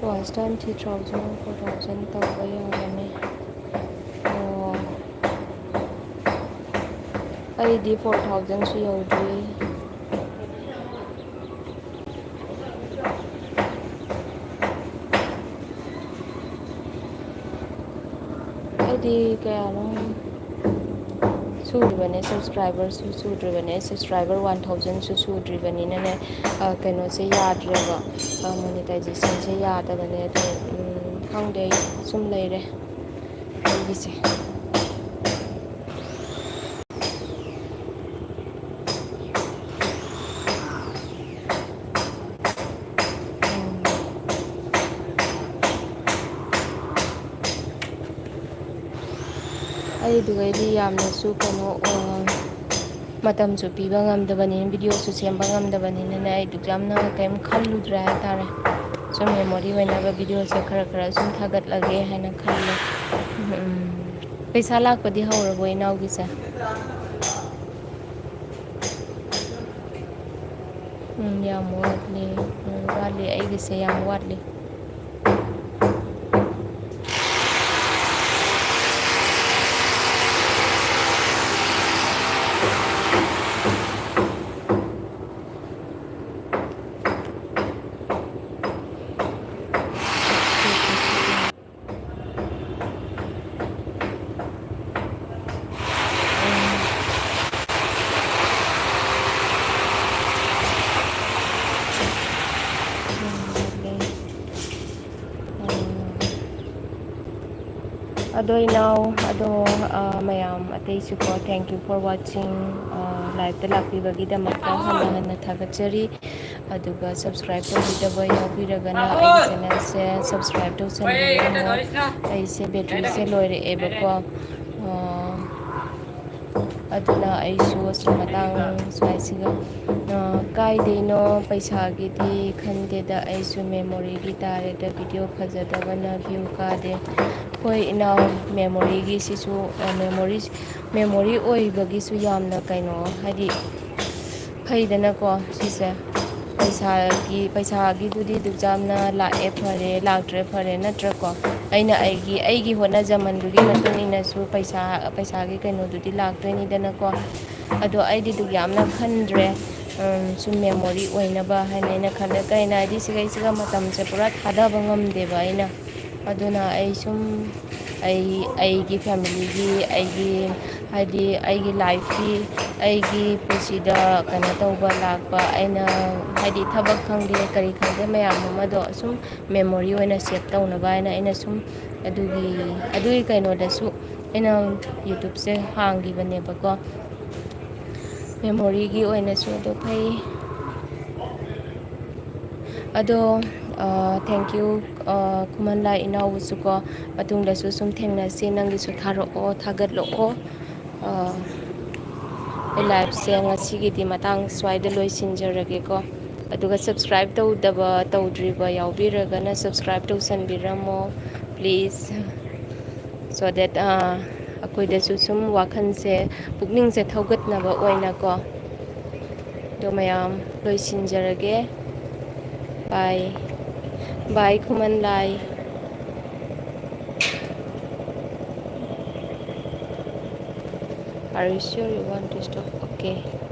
Watch time three thousand, four thousand ꯇꯧꯕ ꯌꯥꯔꯅꯤ꯫ ꯑꯣ, ꯑꯩꯗꯤ four thousandꯁꯨ ꯌꯧꯗ꯭ꯔꯤ꯫ ꯑꯩꯗꯤ ꯀꯌꯥꯅꯣ ꯁꯨꯗ꯭ꯔꯤꯕꯅꯦ, subscriberꯁꯨ ꯁꯨꯗ꯭ꯔꯤꯕꯅꯦ, subscriber one thousandꯁꯨ ꯁꯨꯗ꯭ꯔꯤꯕꯅꯤꯅꯅꯦ, ꯑ, ꯀꯩꯅꯣꯁꯦ ꯌꯥꯗ꯭ꯔꯦꯕ, ꯑ, monetisation ꯌꯥꯗꯕꯅꯦ꯫ ꯑꯗꯣ, ꯎꯝ, ꯈꯪꯗꯦ, ꯑꯩ ꯁꯨꯝ ꯂꯩꯔꯦ ꯑꯩꯒꯤꯁꯦ꯫ ꯑꯩꯗꯨꯒꯩꯗꯤ ꯌꯥꯝꯅꯁꯨ ꯀꯩꯅꯣ, ꯑ, ꯃꯇꯝꯁꯨ ꯄꯤꯕ ꯉꯝꯗꯕꯅꯤꯅ, videoꯁꯨ ꯁꯦꯝꯕ ꯉꯝꯗꯕꯅꯤꯅꯅꯦ, ꯑꯩꯗꯨ ꯌꯥꯝꯅ ꯀꯩꯝ ꯈꯜꯂꯨꯗ꯭ꯔꯦ ꯍꯥꯏꯇꯥꯔꯦ꯫ ꯁꯨꯝ memory ꯑꯣꯏꯅꯕ videoꯁꯦ ꯈꯔ ꯈꯔ ꯁꯨꯝ ꯊꯥꯒꯠꯂꯒꯦ ꯍꯥꯏꯅ ꯈꯜꯂꯦ꯫ ꯎꯝ, ꯄꯩꯁꯥ ꯂꯥꯛꯄꯗꯤ ꯍꯧꯔꯕꯣ ꯏꯅꯥꯎꯒꯤꯁꯦ? ꯎꯝ, ꯌꯥꯝ ꯋꯥꯠꯂꯤ꯫ ꯎꯝ, ꯋꯥꯠꯂꯤ, ꯑꯩꯒꯤꯁꯦ ꯌꯥꯝ ꯋꯥꯠꯂꯤ꯫ ꯑꯗꯣ ꯏꯅꯥꯎ, ꯑꯗꯣ, ꯑ, ꯃꯌꯥꯝ ꯑꯇꯩꯁꯨꯀꯣ, thank you for watching, ꯑ, liveꯇ ꯂꯥꯛꯄꯤꯕꯒꯤꯗꯃꯛꯇ ꯍꯟꯅ ꯍꯟꯅ ꯊꯥꯒꯠꯆꯔꯤ꯫ ꯑꯗꯨꯒ subscribe ꯇꯧꯕꯤꯗꯕ ꯌꯥꯎꯕꯤꯔꯒꯅ ꯑꯩꯒꯤ channelꯁꯦ subscribe ꯇꯧꯁꯟꯕꯤꯔꯝꯃꯣ꯫ ꯑꯩꯁꯦ batteryꯁꯦ ꯂꯣꯏꯔꯛꯑꯦꯕꯀꯣ꯫ ꯑ, ꯑꯗꯨꯅ ꯑꯩꯁꯨ ꯑꯁꯨꯝ ꯃꯇꯥꯡ ꯁ꯭ꯋꯥꯏꯁꯤꯒ, ꯑ, ꯀꯥꯏꯗꯩꯅꯣ ꯄꯩꯁꯥꯒꯤꯗꯤ ꯈꯟꯗꯦꯗ, ꯑꯩꯁꯨ memoryꯒꯤ ꯇꯥꯔꯦꯗ, video ꯐꯖꯗꯕꯅ view ꯀꯥꯗꯦ꯫ ꯍꯣꯏ ꯏꯅꯥꯎ, memoryꯒꯤꯁꯤꯁꯨ, ꯑ, memory, memory ꯑꯣꯏꯕꯒꯤꯁꯨ ꯌꯥꯝꯅ ꯀꯩꯅꯣ, ꯍꯥꯏꯗꯤ ꯐꯩꯗꯅꯀꯣ ꯁꯤꯁꯦ꯫ ꯄꯩꯁꯥꯒꯤ ꯄꯩꯁꯥꯒꯤꯗꯨꯗꯤ ꯑꯗꯨꯛ ꯌꯥꯝꯅ ꯂꯥꯛꯑꯦ ꯐꯔꯦ, ꯂꯥꯛꯇ꯭ꯔꯦ ꯐꯔꯦ, ꯅꯠꯇ꯭ꯔꯀꯣ? ꯑꯩꯅ ꯑꯩꯒꯤ ꯑꯩꯒꯤ ꯍꯣꯠꯅꯖꯃꯟꯗꯨꯒꯤ ꯃꯇꯨꯡ ꯏꯟꯅꯁꯨ ꯄꯩꯁꯥ ꯄꯩꯁꯥꯒꯤ ꯀꯩꯅꯣꯗꯨꯗꯤ ꯂꯥꯛꯇꯣꯏꯅꯤꯗꯅꯀꯣ꯫ ꯑꯗꯣ ꯑꯩꯗꯤ ꯑꯗꯨꯛ ꯌꯥꯝꯅ ꯈꯟꯗ꯭ꯔꯦ꯫ ꯁꯨꯝ ꯃꯦꯃꯣꯔꯤ ꯑꯣꯏꯅꯕ ꯍꯥꯏꯅ ꯑꯩꯅ ꯈꯜꯂꯦ꯫ ꯀꯩꯅꯣ ꯍꯥꯏꯗꯤ ꯁꯤꯒꯩꯁꯤꯒ ꯃꯇꯝꯁꯦ ꯄꯨꯔꯥ ꯊꯥꯗꯕ ꯉꯝꯗꯦꯕ ꯑꯩꯅ꯫ ꯑꯗꯨꯅ ꯑꯩ ꯁꯨꯝ ꯑꯩ ꯑꯩꯒꯤ ꯐꯦꯃꯤꯂꯤꯒꯤ, ꯑꯩꯒꯤ ꯍꯥꯏꯗꯤ ꯑꯩꯒꯤ ꯂꯥꯏꯐꯀꯤ, ꯑꯩꯒꯤ ꯄꯨꯟꯁꯤꯗ ꯀꯩꯅꯣ ꯇꯧꯕ ꯂꯥꯛꯄ, ꯑꯩꯅ ꯍꯥꯏꯗꯤ ꯊꯕꯛ ꯈꯪꯗꯦ ꯀꯔꯤ ꯈꯪꯗꯦ ꯃꯌꯥꯝ ꯑꯃꯗꯣ ꯁꯨꯝ ꯃꯦꯃꯣꯔꯤ ꯑꯣꯏꯅ ꯁꯦꯞ ꯇꯧꯅꯕ ꯍꯥꯏꯅ ꯑꯩꯅ ꯁꯨꯝ ꯑꯗꯨꯒꯤ ꯑꯗꯨꯒꯤ ꯀꯩꯅꯣꯗꯁꯨ ꯑꯩꯅ ꯌꯨꯇ꯭ꯌꯨꯕꯁꯦ ꯍꯥꯡꯈꯤꯕꯅꯦꯕꯀꯣ꯫ ꯃꯦꯃꯣꯔꯤꯒꯤ ꯑꯣꯏꯅꯁꯨ ꯑꯗꯨ ꯐꯩ꯫ ꯑꯗꯣ ꯊꯦꯡꯀ꯭ꯌꯨ ꯈꯨꯃꯟ ꯂꯥꯏ ꯏꯅꯥꯎꯕꯨꯁꯨꯀꯣ꯫ ꯃꯇꯨꯡꯗꯁꯨ ꯁꯨꯝ ꯊꯦꯡꯅꯁꯤ꯫ ꯅꯪꯒꯤꯁꯨ ꯊꯥꯔꯛꯑꯣ, ꯊꯥꯒꯠꯂꯛꯑꯣ꯫ ꯑꯩ ꯂꯥꯏꯐꯁꯦ ꯉꯁꯤꯒꯤꯗꯤ ꯃꯇꯥꯡ ꯁ꯭ꯋꯥꯏꯗ ꯂꯣꯏꯁꯤꯟꯖꯔꯒꯦꯀꯣ꯫ ꯑꯗꯨꯒ ꯁꯕꯁꯀ꯭ꯔꯥꯏꯞ ꯇꯧꯗꯕ ꯇꯧꯗ꯭ꯔꯤꯕ ꯌꯥꯎꯕꯤꯔꯒꯅ ꯁꯕꯁꯀ꯭ꯔꯥꯏꯞ ꯇꯧꯁꯟꯕꯤꯔꯝꯃꯣ ꯄ꯭ꯂꯤꯖ꯫ ꯁꯣ ꯗꯦꯠ ꯑꯩꯈꯣꯏꯗꯁꯨ ꯁꯨꯝ ꯋꯥꯈꯜꯁꯦ, ꯄꯨꯛꯅꯤꯡꯁꯦ ꯊꯧꯒꯠꯅꯕ ꯑꯣꯏꯅꯀꯣ꯫ ꯑꯗꯣ ꯃꯌꯥꯝ ꯂꯣꯏꯁꯤꯟꯖꯔꯒꯦ꯫ ꯕꯥꯏ꯫ ꯕꯥꯏ ꯈꯨꯃꯟ ꯂꯥꯏ꯫ Are you sure you want to stop? Okay.